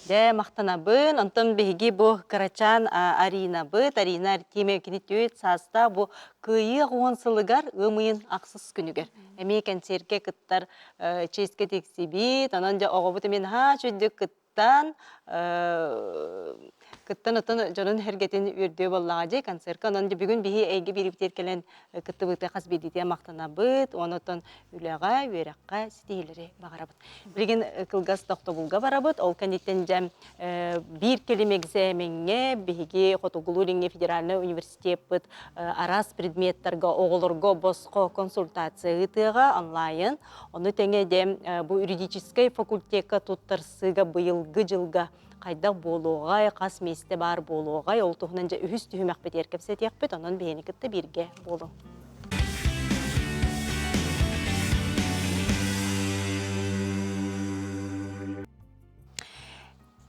Дьэ, махтанабын. Онтон биһиги бу кырачаан Аринабыт, Арина Артемьева кини түөрт саастаах бу Кыайыы 10 сылыгар ыам ыйын ахсыс күнүгэр эмиэ кэнсиэргэ кыттар чиэскэ тиксибит. Онон дьэ оҕобут эмиэ наһаа үчүгдүк кыттан кыттан оттон дьонун сэргэтин үөрдүө буоллаҕа дии концертка. Онон дьэ бүгүн биһи эйгэ биирибитигэр кэлэн кыттыбыты хас биирдиитигэр махтанабыт. Уонна оттон үлэҕэ, үөрэххэ ситиһиилэри баҕарабыт. Билигин кылгас тохтобулга барабыт. Ол кэнниттэн дьэ биир кэлим экзэмэҥҥэ биһиги Хотугулуу-Илиҥҥи федеральнай университеппыт араас предметтарга оҕолорго босхо консультация ыытыаҕа онлайн. Ону тэҥэ дьэ бу юридическай факультекка туттарсыыга быйылгы дьылга хайдах буолуоҕай, хас миэстэ баар буолуоҕай, ол туһунан дьэ үһүс түһүмэхпитигэр кэпсэтиэхпит, онон биһини кытта бииргэ буолуҥ.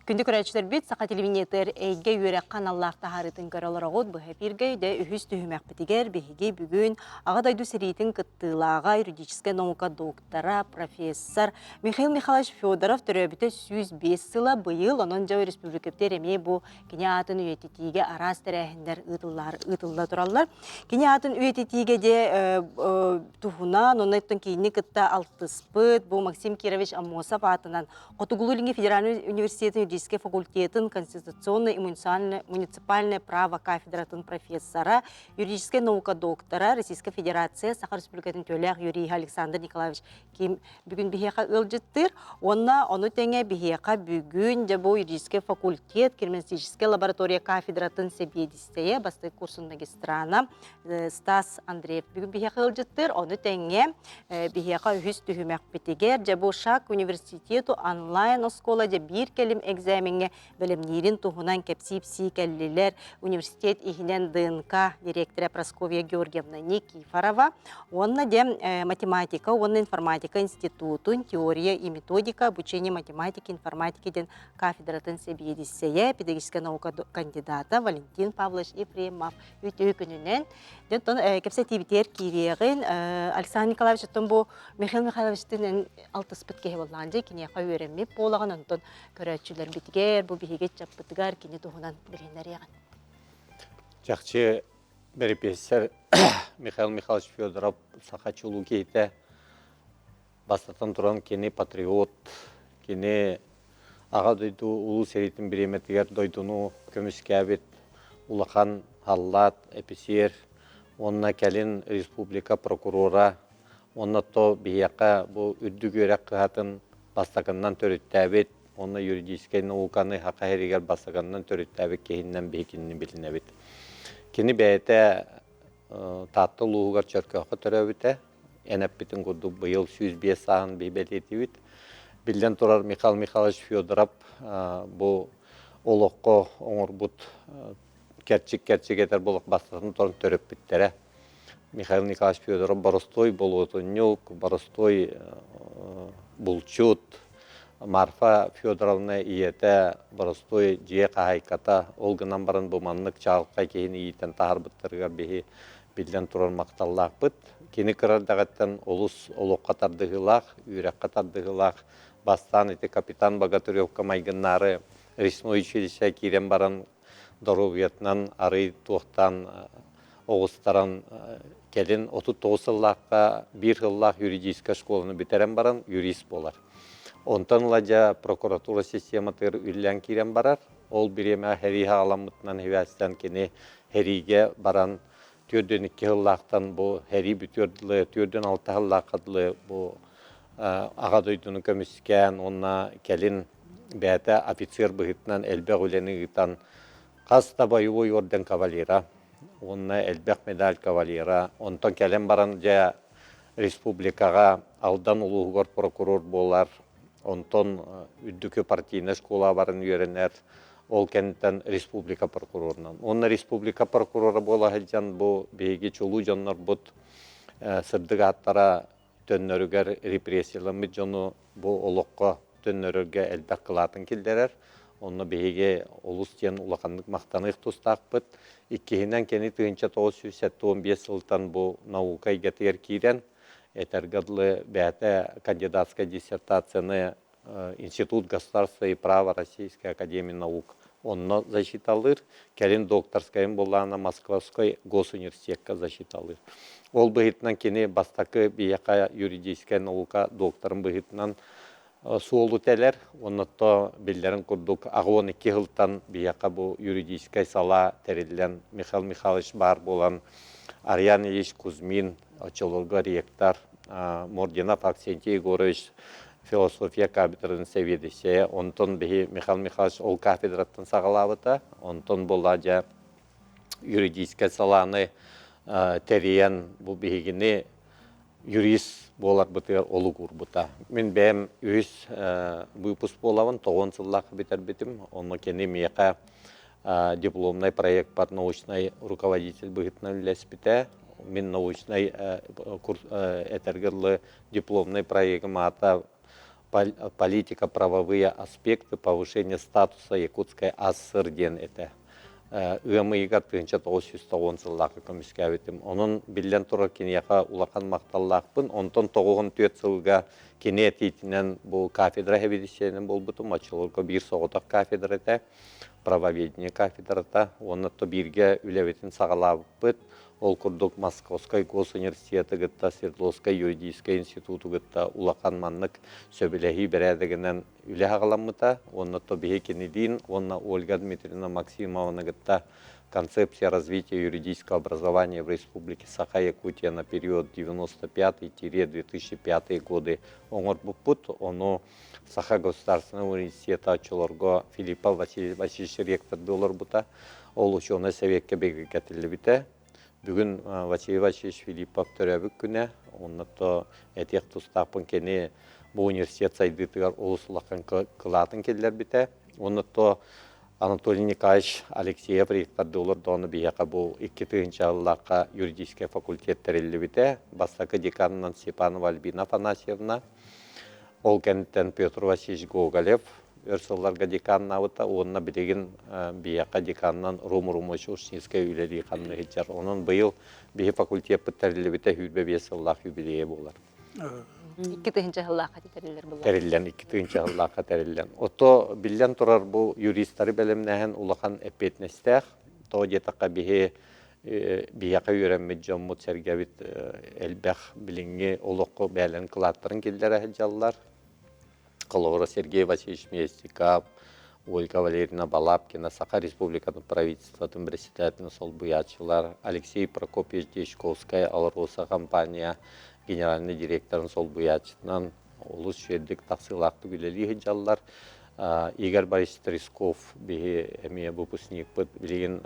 Күндү көрөөччүлэрбит, Саха телевидениетыгар эйгэ үөрэххэ аналлаах таһаарыытын көрө олороҕут. Быһа эфиргэ дэ үһүс түһүмэхпитигэр биһиги бүгүн Аҕа дойду сэриитин кыттыылааҕа, юридическай наука доктора, профессор Михаил Михайлович Федоров төрөөбүтэ 105 сыла быйыл, онон дьэ республикабытыгар эмиэ бу кини аатын үйэтитиигэ араас тэрээһиннэр ыытыллар ыытылла тураллар. Кини аатын үйэтитиигэ де туһунан, онон киинни кытта алтыспыт бу Максим Кирович Аммосов аатынан Хотугулуу-Илиҥҥи федеральнай университетын юридическай факультетын конституционнай и муниципальное право кафедратын профессора, юридическай наука доктора, Российская Федерация Саха Республикатын төлөөх юриһа Александр Николаевич Ким бүгүн биһиэхэ ыалдьыттыыр. Уонна ону тэҥэ биһиэхэ бүгүн дьэ бу юридическай факультет криминалистическай лаборатория кафедратын сэбиэдиссэйэ, бастакы курсун магистрана Стас Андреев бүгүн биһиэхэ ыалдьыттыыр. Ону тэҥэ биһиэхэ үһүс түһүмэхпитигэр дьэ бу Шаг университету онлайн оскуола дьэ биир кэлим экзамеҥҥэ бэлэмниирин туһунан кэпсии-ипсии кэллилэр. Университет иһинэн ДНК директора Прасковья Георгиевна Никифорова уонна дьэ математика уонна информатика институтун теория и методика обучения математики информатики диэн кафедратын сэбиэдиссэйэ, педагогическай наука кандидата Валентин Павлович Ефремов үтүө күнүнэн. Дьонтон кэпсэтиибитигэр киириэҕин. Александр Николаевич оттон бу Михаил Михайловичтыын алтыспыт киһи буоллаҕын дьэ киниэхэ үөрэммит буолаҕын онтон көрөөччүлэрбитигэр бу биһиги ыччаппытыгар кини туһунан билиһиннэриэҕин. Чахчы бэрэпиэссэр Михаил Михайлович Федоров саха чулуу киһитэ Бастатан туран, кини патриот, кини Аҕа дойду Улуу сэриитин бириэмэтигэр дойдуну көмүскээбит улахан халлаат, эписиэр уонна кэлин республика прокурора уонна то биһиэхэ бу үрдүк үөрэх кыһатын бастакыннан төрүттээбит уонна юридическай науканы Саха сиригэр бастакыннан төрүттээбит киһинэн биһи кинини билинэбит. Кини бэйэтэ Таатта улууһугар Чөркөөххө төрөөбүтэ. Эн эппитин курдук быйыл 105 сааһын биһи бэлиэтиибит. Биллэн турар, Михаил Михайлович Федоров бу олоххо оҥорбут кэрчик-кэрчик этэр буолуох бастатан туран төрөппүттэрэ. Михаил Николаевич Федоров боростуой болуотунньук, боростуой булчут, Марфа Федоровна ийэтэ боростуой дьиэ хаһаайката, ол гынан баран бу маннык чаҕылхай киһини иитэн таһаарбыттарыгар биһи биллэн турар махталлаахпыт. Кини кыра эрдэҕиттэн олус олоххо тардыһыылаах, үөрэххэ тардыһыылаах. Бастаан ити капитан Богатыревка майгыннаары речной училище киирэн баран доруобуйатынан арый туохтаан оҕустаран кэлин 39 сыллаахха биир сыллаах юридическай школаны бүтэрэн баран юрист буолар. Онтон ыла дьэ прокуратура систематыгар үллэн киирэн барар. Ол бириэмэ сэрии саҕаламмытынан сибээстээн кини сэриигэ баран 42 сыллаахтан бу сэрии бүтүөр дылы, 46 сыллаахха дылы бу Аҕа дойдуну көмүскээн уонна кэлин бэйэтэ офицер быһыытынан элбэх үлэни ыытан хас да боевой орден кавалера уонна элбэх медаль кавалера. Онтон кэлэн баран дьэ республикаҕа Алдан улууһугар прокурор буолар, онтон үрдүкү партийнай школа баран үөрэнэр, ол кэнниттэн республика прокурорунан. Уонна республика прокурора буола сылдьан бу биһиги чулуу дьоннорбут сырдык ааттара төннөрүгэр репрессияламмыт дьону бу олоххо төннөрөргө элбэх кылаатын киллэрэр. Онно биһиги олус диэн улаханнык махтаныах тустаахпыт. Иккиһинэн, кини 1975 сылтан бу наука эйгэтигэр киирэн, этэргэ дылы, бэйэтэ кандидатскай диссертацияны Институт государства и права Российской Академии наук онно защиталыыр, кэлин докторскайын буллаана Московской госуниверситекка защиталыыр. Ол быһыытынан кини бастакы биһиэхэ юридическай наука докторын быһыытынан суолу тэлэр. Оннотто биллэрин курдук 82 сылтан биһиэхэ бу юридическай салаа тэриллэн Михаил Михайлович баар буолан Ариан Ильич Кузьмин оччолорго ректор Мординов Аксентий Егорович философия кафедратын сэбиэдиссэйэ. Онтон биһи Михаил Михайлович ол кафедраттан саҕалаабыта. Онтон буолла дьэ юридическай салааны тэрийэн бу биһигини юрист буоларбытыгар олук уурбута. Мин бэйэм үһүс выпуск буолабын, тоҕуон сыллаах бүтэрбитим. Онно кини миэхэ дипломнай проекпар научнай руководитель быһыытынан үлэлэспитэ. Мин научнай этэргэ дылы дипломнай проегым аата. Политико-правовые аспекты повышения статуса Якутской АССР диэн этэ. Ыам ыйыгар 1990 сыллаахха көмүскээбитим. Онон биллэн турар киниэхэ улахан махталлаахпын. Онтон 94 сылга кини этиитинэн бу кафедра сэбиэдиссэйинэн буолбутум. Оччолорго биир соҕотох кафедра этэ. Правоведение кафедрата. Уонна то бииргэ үлэбитин саҕалаабыппыт. Ол курдук Московскай госуниверситеты кытта Свердловскай юридическай институту кытта улахан маннык сөбүлэһии бэрээдэгинэн үлэ аҕаламмыта уонна то биһи кинилиин уонна Ольга Дмитриевна Максимованы кытта Концепция развития юридического образования в Республике Саха-Якутия на период 95-2005 годы оҥорбуппут. Ону Саха государственнай университета оччолорго Филиппов Василий Васильевич ректордыы олорбута. Ол учуонай советка бигэргэтиллибитэ. Бүгүн Василий Васильевич Филиппов төрөөбүт күнэ. Онно то этиэх тустаахпын кини бу университет сайдыытыгар олус улахан кылаатын киллэрбитэ. Онно то Анатолий Николаевич Алексеев ректордыы олордоҕуна биһиэхэ бу 2000 сыллаахха юридическай факультет тэриллибитэ. Бастакы деканынан Степанова Альбина Афанасьевна, ол кэнниттэн Петр Васильевич Гоголев өр сылларга деканнаабыта уонна билигин биһиэхэ деканынан Рум Румович Ушницкай үлэлии ханна сылдьар. Онон быйыл биһи факультеппыт тэриллибитэ 25 сыллаах юбилейа буолар. 2000 сыллаахха тэриллэр буолла. Тэриллэн, 2000 сыллаахха тэриллэн. Ото биллэн турар бу юристары бэлэмнээһин улахан эппиэтинэстээх. Тоҕо диэтэххэ биһи биһиэхэ үөрэммит дьоммут сэргэбит элбэх билиҥҥи олоххо бэйэлэрин кылааттарын киллэрэ сылдьаллар. Холобура, Сергей Васильевич Местников, Ольга Валерьевна Балабкина, Саха Республикатын правительствотын председателин солбуйааччылар, Алексей Прокопьевич Дьячковскай, Алроса компания генеральнай директорын солбуйааччытынан олус үчүгэйдик тахсыылаахтык үлэлии сылдьаллар. Игорь Борисович Тресков биһи эмиэ выпускникпыт билигин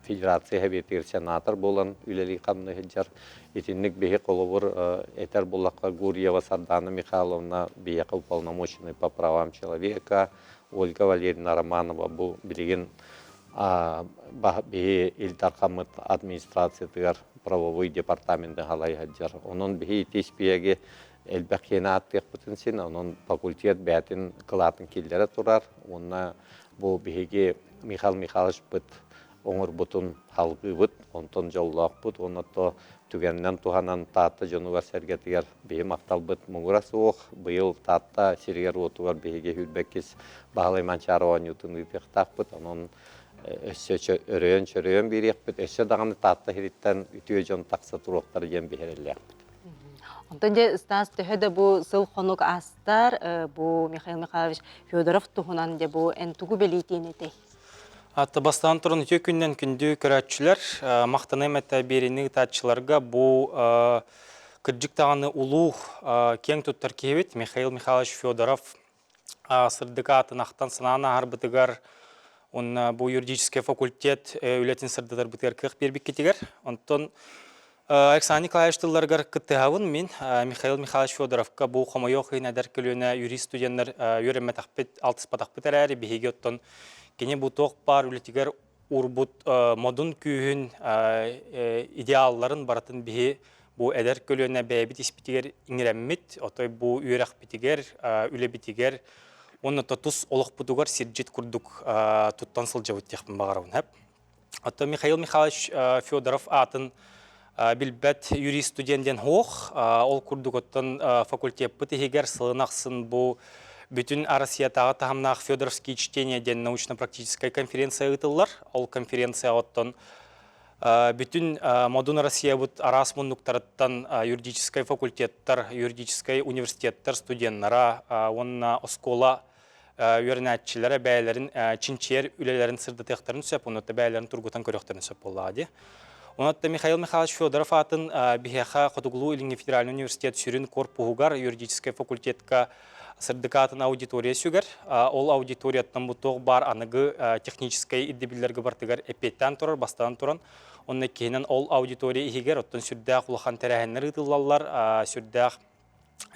Федерация Сэбиэтигэр сенатор буолан үлэлии-хамныы сылдьар. Итинник биһи холобур этэр буоллахха Гурьева Сардана Михайловна биһиэхэ уполномоченный по правам человека, Ольга Валерьевна Романова бу билигин биһи Ил Дархаммыт администрациятыгар правовой департаменты халай сылдьар. Онон биһи ити испиэги элбэх киһини ааттыахпытын син, онон факультет бэйэтин кылаатын киллэрэ турар. Уонна бу биһиги Михаил Михайловичпыт оҥорбутун салгыыбыт, онтон дьоллоохпут уонна то түгэнинэн туһанан Таатта дьонугар-сэргэтигэр биһи махталбыт муҥура суох. Быйыл Таатта сиригэр-уотугар биһиги сүүрбэккис Баһылай Манчаары оонньуутун ыытыахтаахпыт. Онон өссө өрөйөн-чөрөйөн биэриэхпит, өссө даҕаны Таатта сириттэн үтүө дьон тахса туруохтара диэн биһирэллээхпит. Онтон дьэ Стас төһө да бу сыл-хонук аастар, бу Михаил Михайлович Федоров туһунан дьэ бу эн тугу бэлиэтиэн этэй? Атта бастаан туран үтүө күннэн күндү көрөөччүлэр, махтаныам этэ биэриини ыытааччыларга бу кырдьык даҕаны улуу киэҥ туттар киһибит Михаил Михайлович Федоров сырдык аатын ахтан санаан ааһарбытыгар уонна бу юридическай факультет үлэтин сырдатарбытыгар кыах биэрбиккитигэр. Онтон Александр Николаевич тылларыгар кыттыһабын мин Михаил Михайлович Федоровка бу хомойуох иһин эдэр көлүөнэ юрист студеннар үөрэммэтэхпит, алтыспатахпыт эрээри биһиги оттон кини бу туох баар үлэтигэр уурбут модун күүһүн, идеалларын барытын биһи бу эдэр көлүөнэ бэйэбит испитигэр иҥэрэммит, отой бу үөрэхпитигэр, үлэбитигэр уонна тус олохпутугар сирдьит курдук туттан сылдьабыт диэхпин баҕарабын. Оттон Михаил Михайлович Федоров аатын билбэт юрист студент диэн суох. Ол курдук оттон факультеппыт иһигэр сылын ахсын бу бүтүн Россиятааҕы таһымнаах Федоровские чтения диэн научно-практическай конференция ыытыллар. Ол конференцияҕа оттон бүтүн модун Россиябыт араас муннуктарыттан юридическай факультеттар, юридическай университеттар студеннара уонна оскуола үөрэнээччилэрэ бэйэлэрин чинчийэр үлэлэрин сырдатыахтарын сөп, онно бэйэлэрин тургутан көрүөхтэрин сөп буоллаҕа дии. Онон Михаил Михайлович Федоров аатын биһиэхэ Хотугулуу-Илиҥҥи федеральнай университет сүрүн корпуһугар юридическай факультетка сырдык аатын аудитория сүгэр. Ол аудиторияттан бу туох баар аныгы техническэй ирдэбиллэргэ барытыгар эппиэттээн турар, бастаан туран. Онно иккиһинэн ол аудитория иһигэр оттон сүрдээх улахан тэрээһиннэр ыытыллаллар, сүрдээх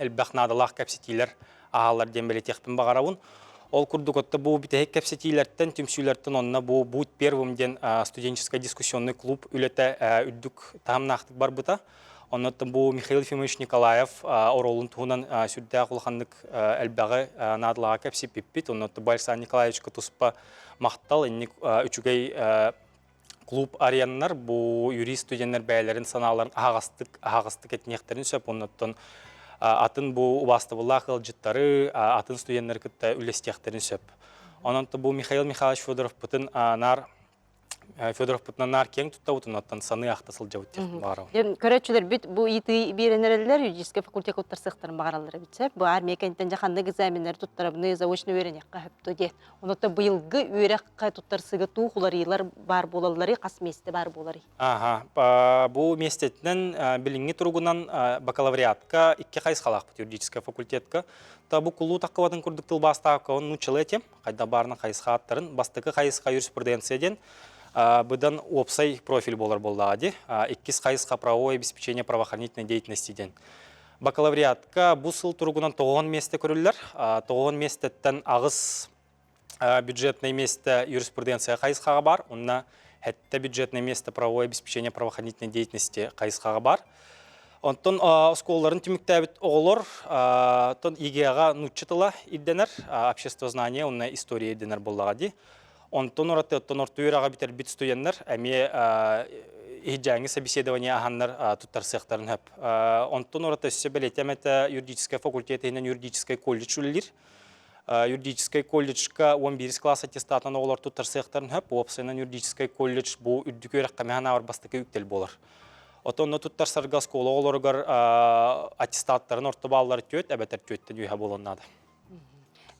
элбэх наадалаах кэпсэтиилэр ааһаллар диэн бэлиэтиэхпин баҕарабын. Ол курдук отто бу бүтэһик кэпсэтиилэртэн, түмсүүлэртэн онно бу «Будь первым» диэн студенческий дискуссионный клуб үлэтэ үрдүк таһымнаахтык барбыта. Оннуттан бу Михаил Ефимович Николаев оруолун туһунан сүрдээх улаханнык элбэҕи наадалааҕа кэпсиппиппит. Оннуттан бу Александр Николаевичка туспа махтал, инник үчүгэй клуб арыйаннар бу юрист студеннар бэйэлэрин санааларын аһаҕастык аһаҕастык этиниэхтэрин сөп. Оннуттан атын бу убаастабыллаах ыалдьыттары, атын студеннары кытта үллэстиэхтэрин сөп. Онон бу Михаил Михайлович Федоровпытын наар Федоровпутунан наар киэҥ туттабыт, онтон саныы ахта сылдьабыт диэх баҕарабын. Көрөөччүлэрбит бу ыйытыы биэрэн эрэллэр, юридическай факультекка туттарсыахтарын баҕараллар эбит сөп. Бу армия кэнниттэн дьэ ханнык экзаменнары туттарабыный, заочно үөрэниэххэ сөп диэн. Онон быйылгы үөрэххэ туттарсыыга туох уларыйыылар баар буолалларый, хас миэстэ баар буоларый? Аха, бу миэстэтинэн билиҥҥи туругунан бакалавриатка икки хайысхалаахпыт юридическай факультетка. Та бу кулуу таккыбатын курдук тылбаастаахка он нууччалыы этим. Хайда баарынан хайысха аттарын. Бастакы хайысха юриспруденция диэн быдан уопсай профиль буолар буоллаҕа дии. Иккис хайысха правовое обеспечение правоохранительной деятельности диэн. Бакалавриатка бу сыл туругунан 90 миэстэ көрүллэр. 90 миэстэттэн аҕыс бюджетное место юриспруденция хайысхаҕа бар, онно хэттэ бюджетное место правовое обеспечение правоохранительной деятельности хайысхаҕа бар. Онтон оскуолаларын түмүктээбит оҕолор тон ЕГЭ-ҕа нуучча тыла ирдэнэр, обществознание уонна история ирдэнэр буоллаҕа дии. Онтон ураты оттон орто үөрэҕи бүтэрбит студеннар эмиэ иһдьээҥҥи собеседование аһаннар туттарсыахтарын сөп. Онтон ураты өссө бэлиэтэм этэ юридическай факультет иһинэн юридическай колледж үлэлиир. Юридическай колледжка 11 класс аттестатынан оҕолор туттарсыахтарын сөп. Уопсайынан юридическай колледж бу үрдүк үөрэххэ мэһэн аабар бастакы үктэл буолар. Отонно туттарсарга оскуола оҕолоругар аттестаттарын орто бааллар түөт эбэтэр түөттэн үөһэ буолуон наада.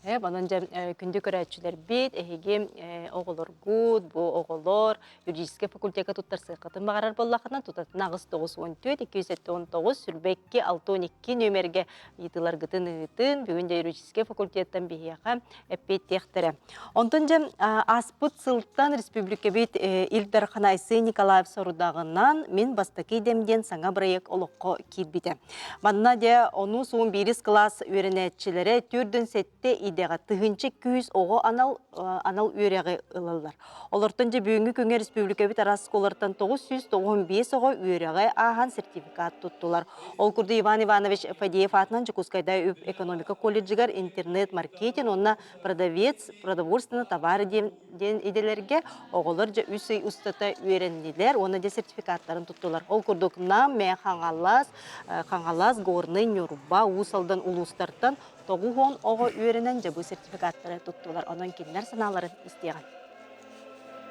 Онон дьэ күндү көрөөччүлэрбит, эһиги оҕолоргут, бу оҕолор юридическай факультекка туттарсыаххытын баҕарар буоллаххытына, тутатына 894 279 22 62 нүөмэргэ ыйытыыларгытын ыытын, бүгүн дьэ юридическай факультеттан биһиэхэ эппиэттиэхтэрэ. Онтон дьэ ааспыт сылтан республикабыт Ил Дархана Айсен Николаев сорудаҕынан «Мин бастакы идэм» диэн саҥа бырайыак олоххо киирбитэ. Манна дьэ ону суун биирис кылаас үөрэнээччилэрэ төрдүн сэттэ идэҕэ тыһыынча күүс оҕо анал анал үөрэҕи ылаллар. Олортон дьэ бүгүҥҥү күҥҥэ республикабыт араас оскуолалартан 995 оҕо үөрэҕи ааһан сертификат туттулар. Ол курдук Иван Иванович Фадеев аатынан Дьокуускайда үп-экономика колледжыгар интернет-маркетинг уонна продавец продовольственный товары диэн, диэн идэлэргэ оҕолор дьэ үс ый устата үөрэннилэр уонна дьэ сертификаттарын туттулар. Ол курдук Нам, Мэ, Хаҥалас, Хаҥалас, Горнай, Ньурба, Уус Алдан улуустартан 90 оҕо үөрэнэн дьэ бу сертификаттары туттулар. Онон кинилэр санааларын истиэҕин.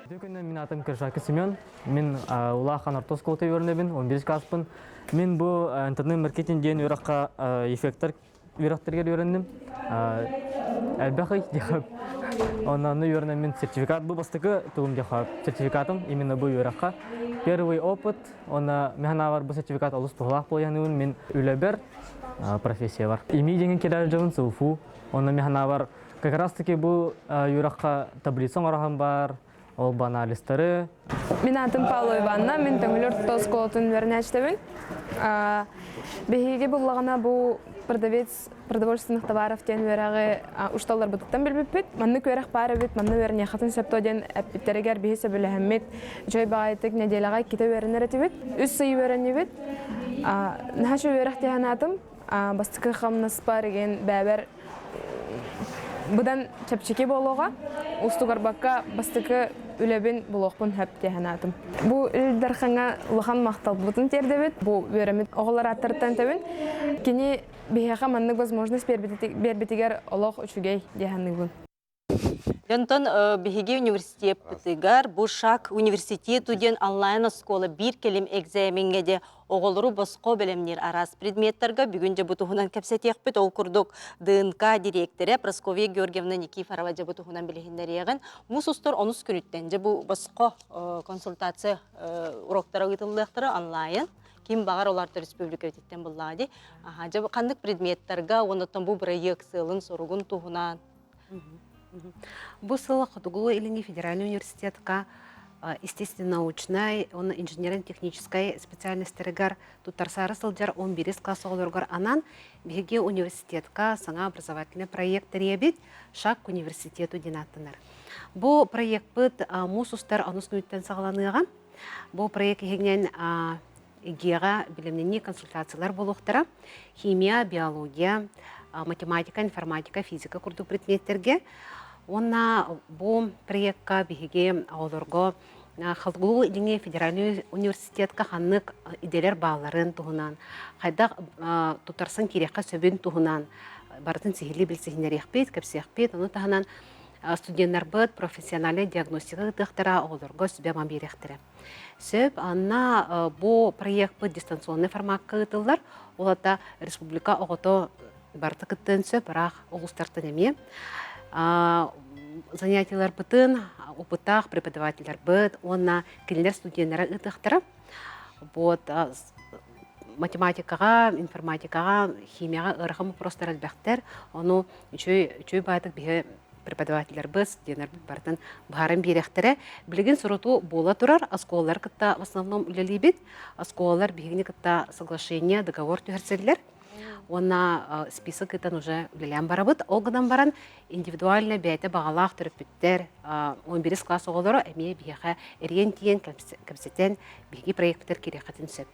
Үтүө күнүнэн мин аатым Киршаки Семен. Мин улахан орто оскуолата үөрэнэбин, 11 класспын. Мин бу интернет-маркетинг диэн үөрэххэ эффектор үөрэхтэригэр үөрэнним. Элбэх ый диэхэ. Онно үөрэнэн мин сертификат бу бастакы тугум диэхэ сертификатым именно бу үөрэххэ. Первый опыт, онно мин санаабар бу сертификат олус туһалаах буолуон мин үлэбэр профессия бар. Ими диэн кэлэр дьон СУФУ. Онно мин санаабар как раз таки бу үөрэххэ таблица оҥороһон бар, ол баналистары. Мин аатым Павлова Ивановна, мин Төҥүлү орто оскуолатын үөрэнээччитэбин. Биһиги буллаҕына бу продавец продовольственных товаров диэн үөрэҕи учууталларбытыттан билбиппит. Маннык үөрэх баар эбит, манна үөрэниэххитин сөп дуо диэн эппиттэригэр биһи сөбүлэһэммит. Үчүгэй баҕайытык нэдиэлэҕэ иккитэ үөрэнэр этибит. Үс ый үөрэннибит. Наһаа үчүгэй үөрэх дии санаатым. Бастакы хамнаспар игин бэбэр быдан чэпчэки буолуоҕа. Устугарбакка бастакы үлэбин булуохпун сөп дии санаатым. Бу Ил Дархаҥҥа улахан махталбытын тиэрдэбит. Бу үөрэммит оҕолор ааттарыттан этэбин. Кини биһиэхэ маннык возможность биэрбитигэр олох үчүгэй дии саныыбын. Онтон биһиги университеппытыгар бу ШАК университету диэн онлайн-оскуола биир кэлим экзамеҥҥэ де оҕолору босхо бэлэмниир араас предметтарга бүгүн дьэ бу туһунан кэпсэтиэхпит. Ол курдук ДНК дириэктэрэ Прасковья Георгиевна Никифорова дьэ бу туһунан билиһиннэриэҕин. Муус устар онус күнүттэн дьэ бу босхо консультация уроктара ыытыллыахтара онлайн. Ким баҕар оларта республикабытыттан буллаҕа дии. Аха, дьэ ханнык предметтарга уонна бу бырайыак сыалын-соругун туһунан Бу сыл Хотугулуу-Илиҥҥи федеральнай университетка естественно-научнай уонна инженерно-техническай специальностарыгар туттарсаары сылдьар 11 класс оҕолоругар анаан биһиги университетка саҥа образовательный проект тэрийэбит «Шаг к университету» диэн ааттанар. Бу проекпыт муус устар онус күнүттэн саҕаланыаҕа. Бу проект иһинэн ИГИА-ҕа билимнэнии консультациялар буолуохтара. Химия, биология, математика, информатика, физика курдук предметтэргэ. Уонна бу проекка биһиги оҕолорго Хотугу Илиҥҥи федеральнай университетка ханнык идэлэр баалларын туһунан, хайдах тутарсан киириэххэ сөбүн туһунан барытын сиһилии билсиһиннэриэхпит, кэпсиэхпит. Ону таһынан студеннарбыт профессиональнай диагностика ыытыахтара, оҕолорго сүбэ-ама биэриэхтэрэ. Сөп, анна бу проекпыт дистанционнай формакка ыытыллар. Ол ата республика оҕото барыта кыттыан сөп, ыраах улуустартан эмиэ. Занятиеларбытын опыттаах преподавателларбыт уонна кинилэр студеннара ыытыахтара. Вот математикаҕа, информатикаҕа, химияҕа ыарахан вопростар элбэхтэр. Ону үчүгэй үчүгэй баайдык биһи преподавателларбыт, студеннарбыт барытын быһааран биэриэхтэрэ. Билигин сурутуу буола турар, оскуолалары кытта в основном үлэлиибит. Оскуолалар биһигини кытта соглашение, договор түһэрсэллэр. Уонна список ыытан уже үлэлээн барабыт. Ол гынан баран индивидуально бэйэтэ баҕалаах төрөппүттэр 11 класс оҕолоро эмиэ биһиэхэ эрийэн тиийэн кэпсэтэн биһиги проекпытыгар киириэххитин сөп.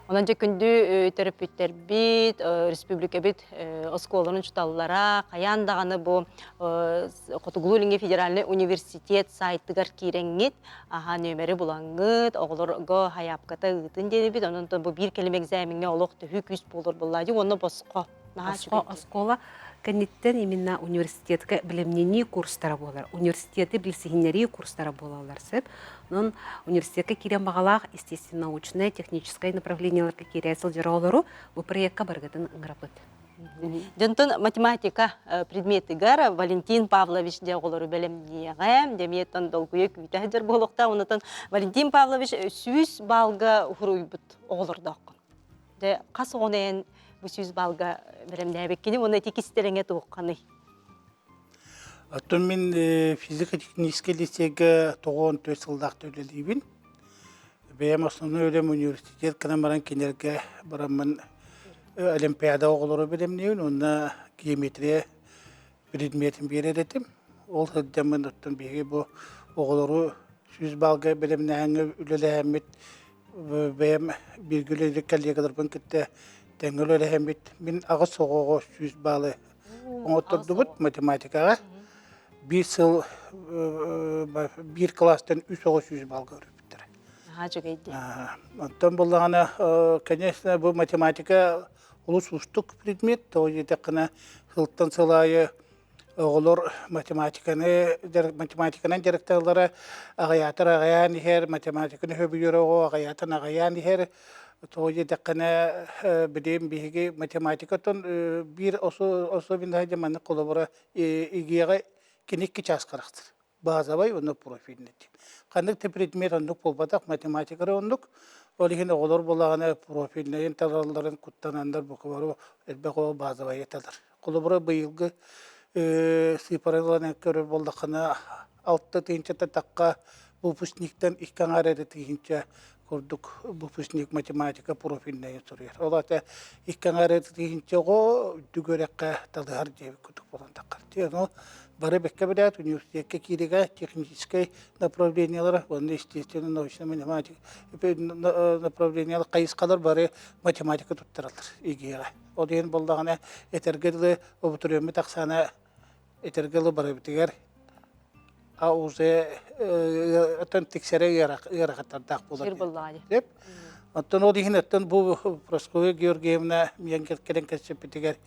Онон дьэ күндү төрөппүттэрбит, республикабыт оскуолаларын учууталлара хайаан даҕаны бу Хотугулуу-Илиҥҥи федеральнай университет сайтыгар киирэҥҥит, аха нүөмэри булаҥҥыт, оҕолорго хайаапката ыытын диэнибит, онон бу биир кэлим экзамеҥҥа олох төһүү күүс буолар буоллаа дии уонна босхо. Босхо оскуола кэнниттэн именно университетка билимнэнии курстара буолар. Университеты билсиһиннэрии курстара буолаллар сөп. Онон университетка киирэн баҕалаах естественно-научнай, техническай направлениеларга киирэ сылдьар оҕолору бу проекка барыгытын ыҥырабыт. Дьонтон математика предметигэр Валентин Павлович дьэ оҕолору бэлэмниэҕэ, дэмиэттэн долгуйа күүтэ сылдьар буолуохтаах. Онтон Валентин Павлович 100 баллга уһуруйбут оҕолордооххун. Дьэ хас оҕону эн бу 100 баллга бэлэмнээбиккини уонна ити кистэрэҥэ туохханый? Оттон мин физико-техническэй лицейгэ 94 сыллаах үлэлиибин. Бэйэм основной үлэм университет гынан баран кинилэргэ бараммын олимпиада оҕолору бэлэмниибин уонна геометрия предметин биэрэр этим. Ол сылдьаммын оттон биһиги бу оҕолору 100 баллга бэлэмнээһиҥҥэ үлэлэһэммит бэйэм бииргэ үлэлиир коллегаларбын кытта тэҥҥэ үлэлэһэммит мин аҕыс оҕоҕо 100 баллы оҥоттордубут математикаҕа. Биир сыл биир кылаастан үс оҕо 100 баллга өрүппүттэрэ. Наһаа үчүгэй дии. Онтон буллаҕына, конечно, бу математика олус уустук предмет, тоҕо диэтэххинэ, сылтан сыл аайы оҕолор математиканы математиканан дьарыктаналлара аҕыйаатар аҕыйаан иһэр, математиканы сөбүлүүр оҕо аҕыйаатан аҕыйаан иһэр. Тоҕо диэтэххинэ, билигин биһиги математикаттан биир особенноһа диэн маннык холобура ИГЭ-ҕэ кини икки чаас харахтыр. Базовай уонна профильный диэн. Ханнык да предмет оннук буолбатах, математика эрэ оннук. Ол иһин оҕолор буоллаҕына профильнайын талалларын куттананнар бука элбэх оҕо базовайы талар. Холобура быйылгы сыыпараларын көрөр буоллаххына алта тыһыынча тахха выпускниктан икки аҥаар эрэ тыһыынча курдук выпускник математика профильнайын суруйар. Ол аата икки аҥаар эрэ тыһыынча оҕо үрдүк үөрэххэ талыһар диэбит курдук буолан таххар. Ону бары бэккэ билээт университекка кииригэ техническэй направлениелара уонна естественно-научнай математика направлениелар хайысхалар бары математика туттараллар ИГЭ-ҕэ. Ол иһин буоллаҕына этэргэ дылы обутуруйаммыт ахсаана этэргэ дылы барыбытыгар а уже оттон тиксэрэ ыарахаттардаах буолар. Сир буоллаҕа дии. Сөп. Оттон ол иһин оттон бу Прасковья Георгиевна миэн кэлэн кэпсэппитигэр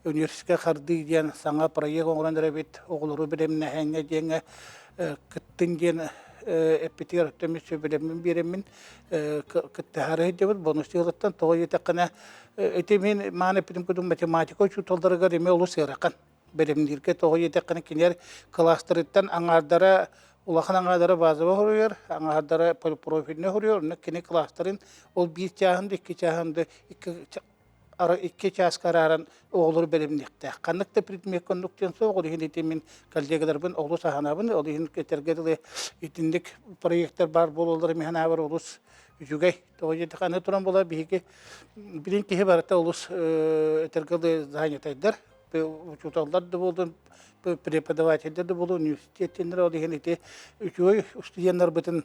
университетка хардыы диэн саҥа проект оҥорон эрэбит оҕолору бэлэмнэһэҥҥэ диэҥҥэ кыттын диэн эппитигэр оттон мин сөбүлэммин биэрэммин кыттыһаары сылдьабыт бонус дьыалаттан тоҕо диэтэххинэ ити мин маан эппитим курдук математика учууталларыгар эмиэ олус ыарахан бэлэмнииргэ тоҕо диэтэххинэ кинилэр кылаастарыттан аҥаардара улахан аҥаардара базовый хоруйар аҥаардара профильнай хоруйар онно кини кылаастарын ол биир чааһын да икки чааһын да икки икки чааска арааран оҕолору бэлэмниэхтээх. Ханнык да предмеккэ оннук диэн суох, ол иһин ити мин коллегаларбын олус аһанабын, ол иһин этэргэ дылы итинник проектар баар буолаллара мин санаабар олус үчүгэй. Тоҕо диэтэххэ, аны туран буолар биһиги билин киһи барыта олус этэргэ дылы занятайдар, учууталлар да буоллун, преподавателлэр да буоллун, университеттэннэр ол иһин ити үчүгэй студеннарбытын.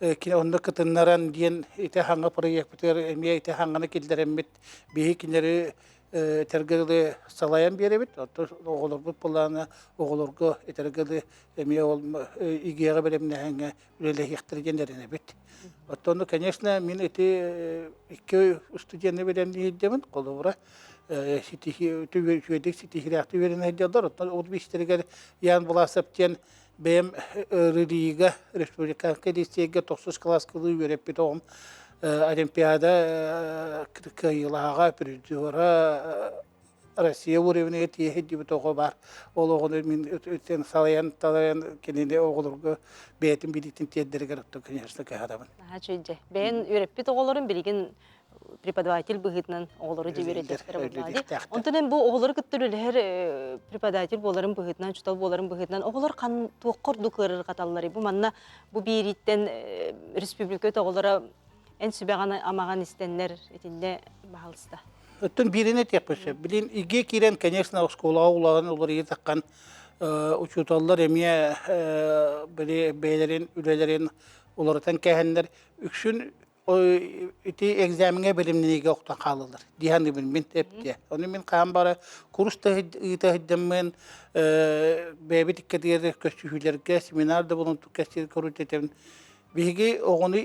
Кини онно кытыннаран диэн ити хаҥа проекпытыгар эмиэ ити хаҥаны киллэрэммит биһи кинилэри этэргэ дылы салайан биэрэбит. Оттон оҕолорбут былаана оҕолорго этэргэ дылы эмиэ ол ИГЭҕэ бэлэмнээһиҥҥэ үлэлэһиэхтэрэ диэн эрэнэбит. Оттон, конечно, мин ити икки студены бэлэмниирдэмин, холобура, үчүгэйдик ситиһиилээхтик үөрэнэ сылдьаллар. Оттон ол биистэригэр Ян Власов диэн бэйэм РРИ-га, республиканскай лицейгэ тохсус кылааска үөрэппит оҕом Олимпиада кыайыылааҕа, призера Россия уровеньга тиийэ сылдьыбыт оҕо баар. Ол оҕону мин үтэн салайан талайан кинини оҕолорго бэйэтин билиитин тиэрдэригэр оттон конечно кыһарабын. Наһаа үчүгэй. Бэйэн үөрэппит оҕолорун билигин преподаватель быһыытынан оҕолору дьэ үөрэтиэхтэрэ буоллаҕа дии. Онтон эн бу оҕолору кытта үлэлэһэр преподаватель буоларын быһыытынан, учуутал буоларын быһыытынан оҕолор хан туохха ордук ыарырҕаталларый? Бу манна бу биэрииттэн республика оҕолоро эн сүбэҕин амаҕын истэннэр итиннэ баһалыста. Оттон биирин этиэхпин сөп. Билин игэ киирэн, конечно, оскуолаҕа улахан уларыйыы таххан учууталлар эмиэ били бэйэлэрин үлэлэрин уларытан кээһэннэр үксүн ити экзамеҥҥа бэлэмнэниигэ охтон хаалаллар дии саныыбын мин эптиэ. Ону мин хаан бара курс да ыыта сылдьаммын бэйэбит иккитигэр көрсүһүүлэргэ семинар да булун кэсиир көрүтэтэбин. Биһиги оҕону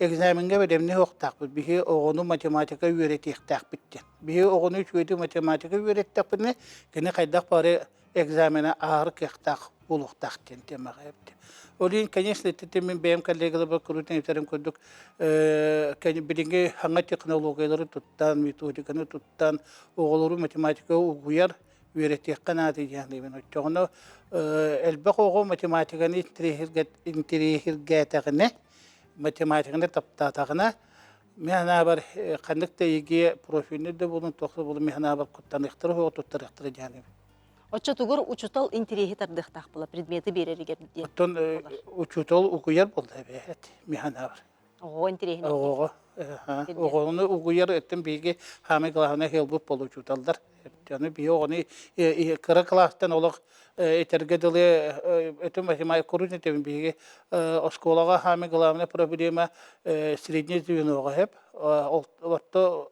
экзамеҥҥа бэлэмнэһэ уохтаахпыт. Биһи оҕону математика үөрэтиэхтээхпит диэн. Биһи оҕону үчүгэйдик математика үөрэттэхпинэ, кини хайдах бары экзамена ааһар кыахтаах буолуохтаах диэн темаҕа эптэ. Ол иһин, конечно, ити мин бэйэм коллегаларбар куруутун этэрим курдук, билиҥҥи саҥа технологиялары туттан, методиканы туттан, оҕолору математика угуйар, үөрэтиэххэ наада диэн Оччоҕуна элбэх оҕо математиканы интэриэһиргээтэҕинэ, математиканы таптаатаҕына, мин санаабар ханнык да ЕГЭ профильный да буолун, туох да буолун, мин санаабар куттаныахтара суоҕа, туттарыахтара диэн Оччотугар учуутал интэриэһи тардыахтаах буола предмети биэрэригэр диэн. Оттон учуутал угуйар буолла эбээт, мин санаабар. Оҕоҕо интэриэһин Оҕоҕо, оҕону угуйар өттүн биһиги хаамай кылааһына ыалбыт буолла учууталлар. Аны биһи оҕону кыра кылаастан олох этэргэ дылы өтүм математика курун этэбин биһиги оскуолаҕа хаамай главная проблема среднее звеноҕа хэп орто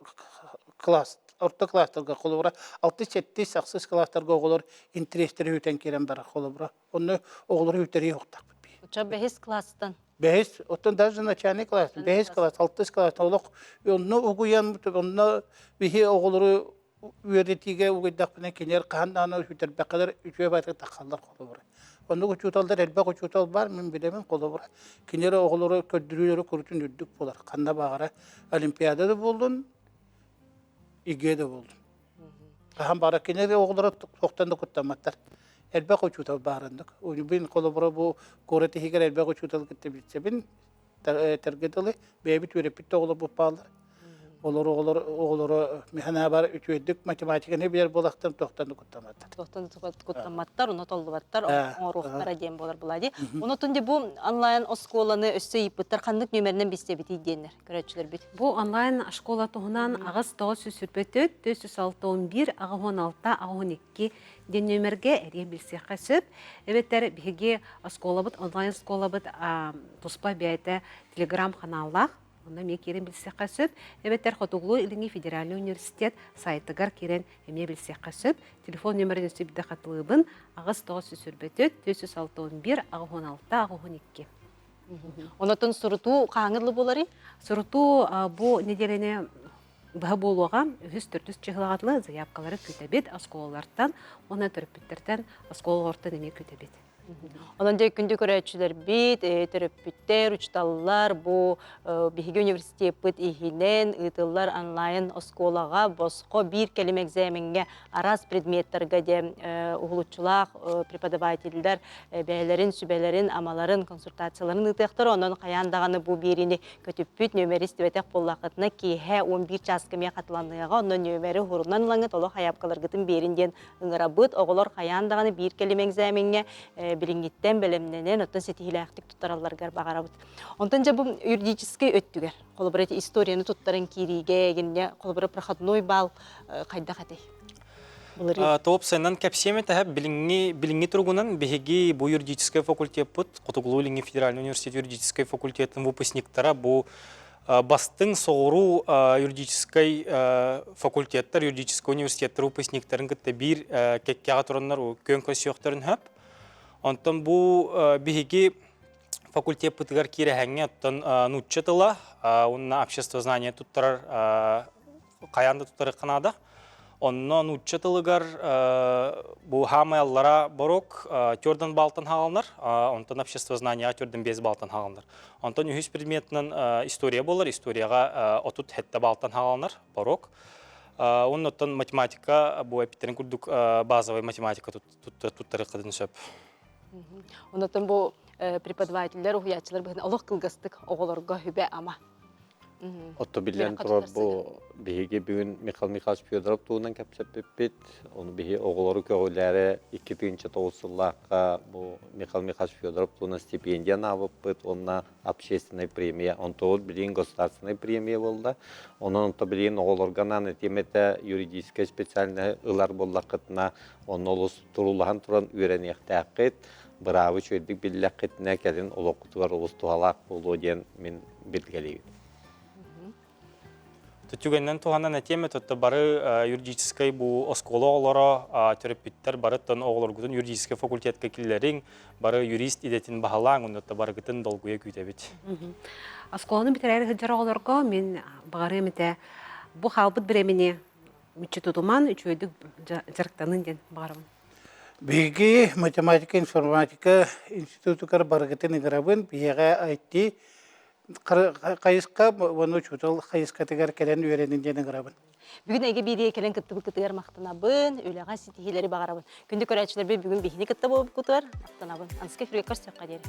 класс орто класстарга холобура 6-7 ахсыс класстарга оҕолор интэриэстэрэ үтэн киирэн барар холобура онно оҕолору үтэрии уохтаахпыт Оччо бэһис класстан Бэһис, оттон даже начальный класс, бэһис класс, алтыс класс олох онно угуйан, онно биһи оҕолору үөрэтиигэ угуйдахпына кинилэр хаһан даҕаны сүтэрбэккэлэр үчүгэй баҕайытык тахсаллар холобура. Оннук учууталлар элбэх учуутал баар, мин билэбин холобура. Кинилэр оҕолору көрдөрүүлэрэ курутун үрдүк буолар. Ханна баҕара олимпиада да буоллун, ИГЭ да буоллун. Хаһан баҕара кинилэр оҕолоро туохтан да куттамматтар. Элбэх учуутал баар оннук. Мин холобура бу куорат иһигэр элбэх учууталы кытта билсэбин. Этэргэ дылы бэйэбит үөрэппит да оҕолорбут бааллар. Олор оҕолор оҕолоро механабар үчүгэйдик математиканы билэр буолахтан туохтан да куттамматтар. Туохтан да куттамматтар, ону толлубаттар, оҥоруохтара диэн буолар буолаа дии. Онотун де бу онлайн оскуоланы өссө ыйыппыттар ханнык нүөмэринэн билсэбитий диэннэр көрөөччүлэрбит. Бу онлайн школа туһунан 8924 461 86 82 диэн нүөмэргэ эрийэн билсиэххэ сөп. Эбэтэр биһиги оскуолабыт онлайн оскуолабыт туспа бэйэтэ телеграм-ханааллаах. Онно эмиэ киирэн билсиэххэ сөп. Эбэтэр Хотугулуу-Илиҥҥи федеральнай университет сайтыгар киирэн эмиэ билсиэххэ сөп. Телефон нүөмэрин өссө биирдэ хатылыыбын. 8924 461 86 82. Онотон сурутуу хаһааҥҥы буоларый? Сурутуу бу нэдиэлэни быһа буолуоҕа. Үһүс, төрдүс чыһылаҕатлы заявкалары күүтэбит оскуолалартан уонна төрөппүттэртэн оскуолалартан эмиэ күүтэбит. Онон дьэ күндү көрөөччүлэрбит, төрөппүттэр, учууталлар бу биһиги университеппыт иһинэн ыытыллар онлайн оскуолаҕа босхо биир кэлим экзамеҥҥа араас предметтарга дьэ уһулуччулаах преподавателлэр бэйэлэрин сүбэлэрин, амаларын, консультацияларын ыытыахтара. Онон хайаан даҕаны бу биэриини көтүппүт нүөмэри истибэтэх буоллаххытына киэһэ 11 чааска эмиэ хатыланыаҕа. Онно нүөмэри уһурунан ылаҥҥыт олох хайаапкаларгытын биэрин диэн ыҥырабыт. Оҕолор хайаан даҕаны биир кэлим экзамеҥҥэ билиҥҥиттэн бэлэмнэнэн, оттон ситиһиилээхтик туттаралларыгар баҕарабыт. Онтон дьэ бу юридическай өттүгэр, холобура ити историяны туттаран киириигэ, гинне холобура проходной балл хайдах этэй? Топ-сэнэн кэпсиэм этэ билиҥҥи билиҥҥи туругунан биһиги бу юридическай факультеппыт Хотугулуу-Илиҥҥи федеральный университет юридическай факультетын выпускниктара бу бастыҥ соҕуруу юридическай факультеттар, юридическай университеттар выпускниктарын кытта биир кэккэҕэ тураннар күөн көрсүөхтэрин сөп. Онтон бу биһиги факультеппытыгар киирэһэҥҥэ оттон нуучча тыла уонна обществознание туттарар хайаан да туттарыахха наада. Онно нуучча тылыгар бу хаамай аллара борок төрдөн балтан хааланар, онтон обществознание төрдөн бес балтан хааланар. Онтон үһүс предметынан история болар, историяға отут хетте балтан хааланар борок. Оннуттан математика бу эпиттерин курдук базовый математика туттарыаххытын сөп. Оннуттан бу преподавателлэр, уһуйааччылар быһын олох кылгастык оҕолорго хүбэ-ама. Отто биллэн турар бу биһиги бүгүн Михаил Михайлович Федоров туһунан кэпсэппиппит. Ону биһи оҕолору көҕүлээри 2009 сыллаахха бу Михаил Михайлович Федоров туһунан стипендия анаабыппыт уонна общественная премия. Онтубут билигин государственная премия буолла. Онон онто билигин оҕолорго анаан этиэм этэ юридическай специальноһы ылар буоллаххытына онно олус турулаһан туран үөрэниэхтээххит, быраабы үчүгэйдик биллэххитинэ кэлин олоххутугар олус туһалаах буолуо диэн мин билгэлиибин. Түгэнинэн туһанан этиэм этэ, бары юридическай бу оскуола оҕолоро, төрөппүттэр барыттан оҕолоргутун юридическай факультетка киллэриҥ, бары юрист идэтин баһылааҥ, онно барыгытын долгуйа күүтэбит. Оскуоланы бүтэрээри сылдьар оҕолорго мин баҕарыам этэ бу хаалбыт бириэмэни мүччү тутуман үчүгэйдик дьарыктанын диэн баҕарабын. Биһиги математика информатика институтугар барыгытын ыҥырабын. Биһиэхэ IT хайысха уонна учуутал хайысхатыгар кэлэн үөрэнин диэн ыҥырабын. Бүгүн эйгэ биириэ кэлэн кыттыбыккытыгар махтанабын, үлэҕэ ситиһиилэри баҕарабын. Күндү көрөөччүлэрбит бүгүн биһини кытта буолбуккутугар махтанабын. Анска эфиргэ көрсүөххэ диэри.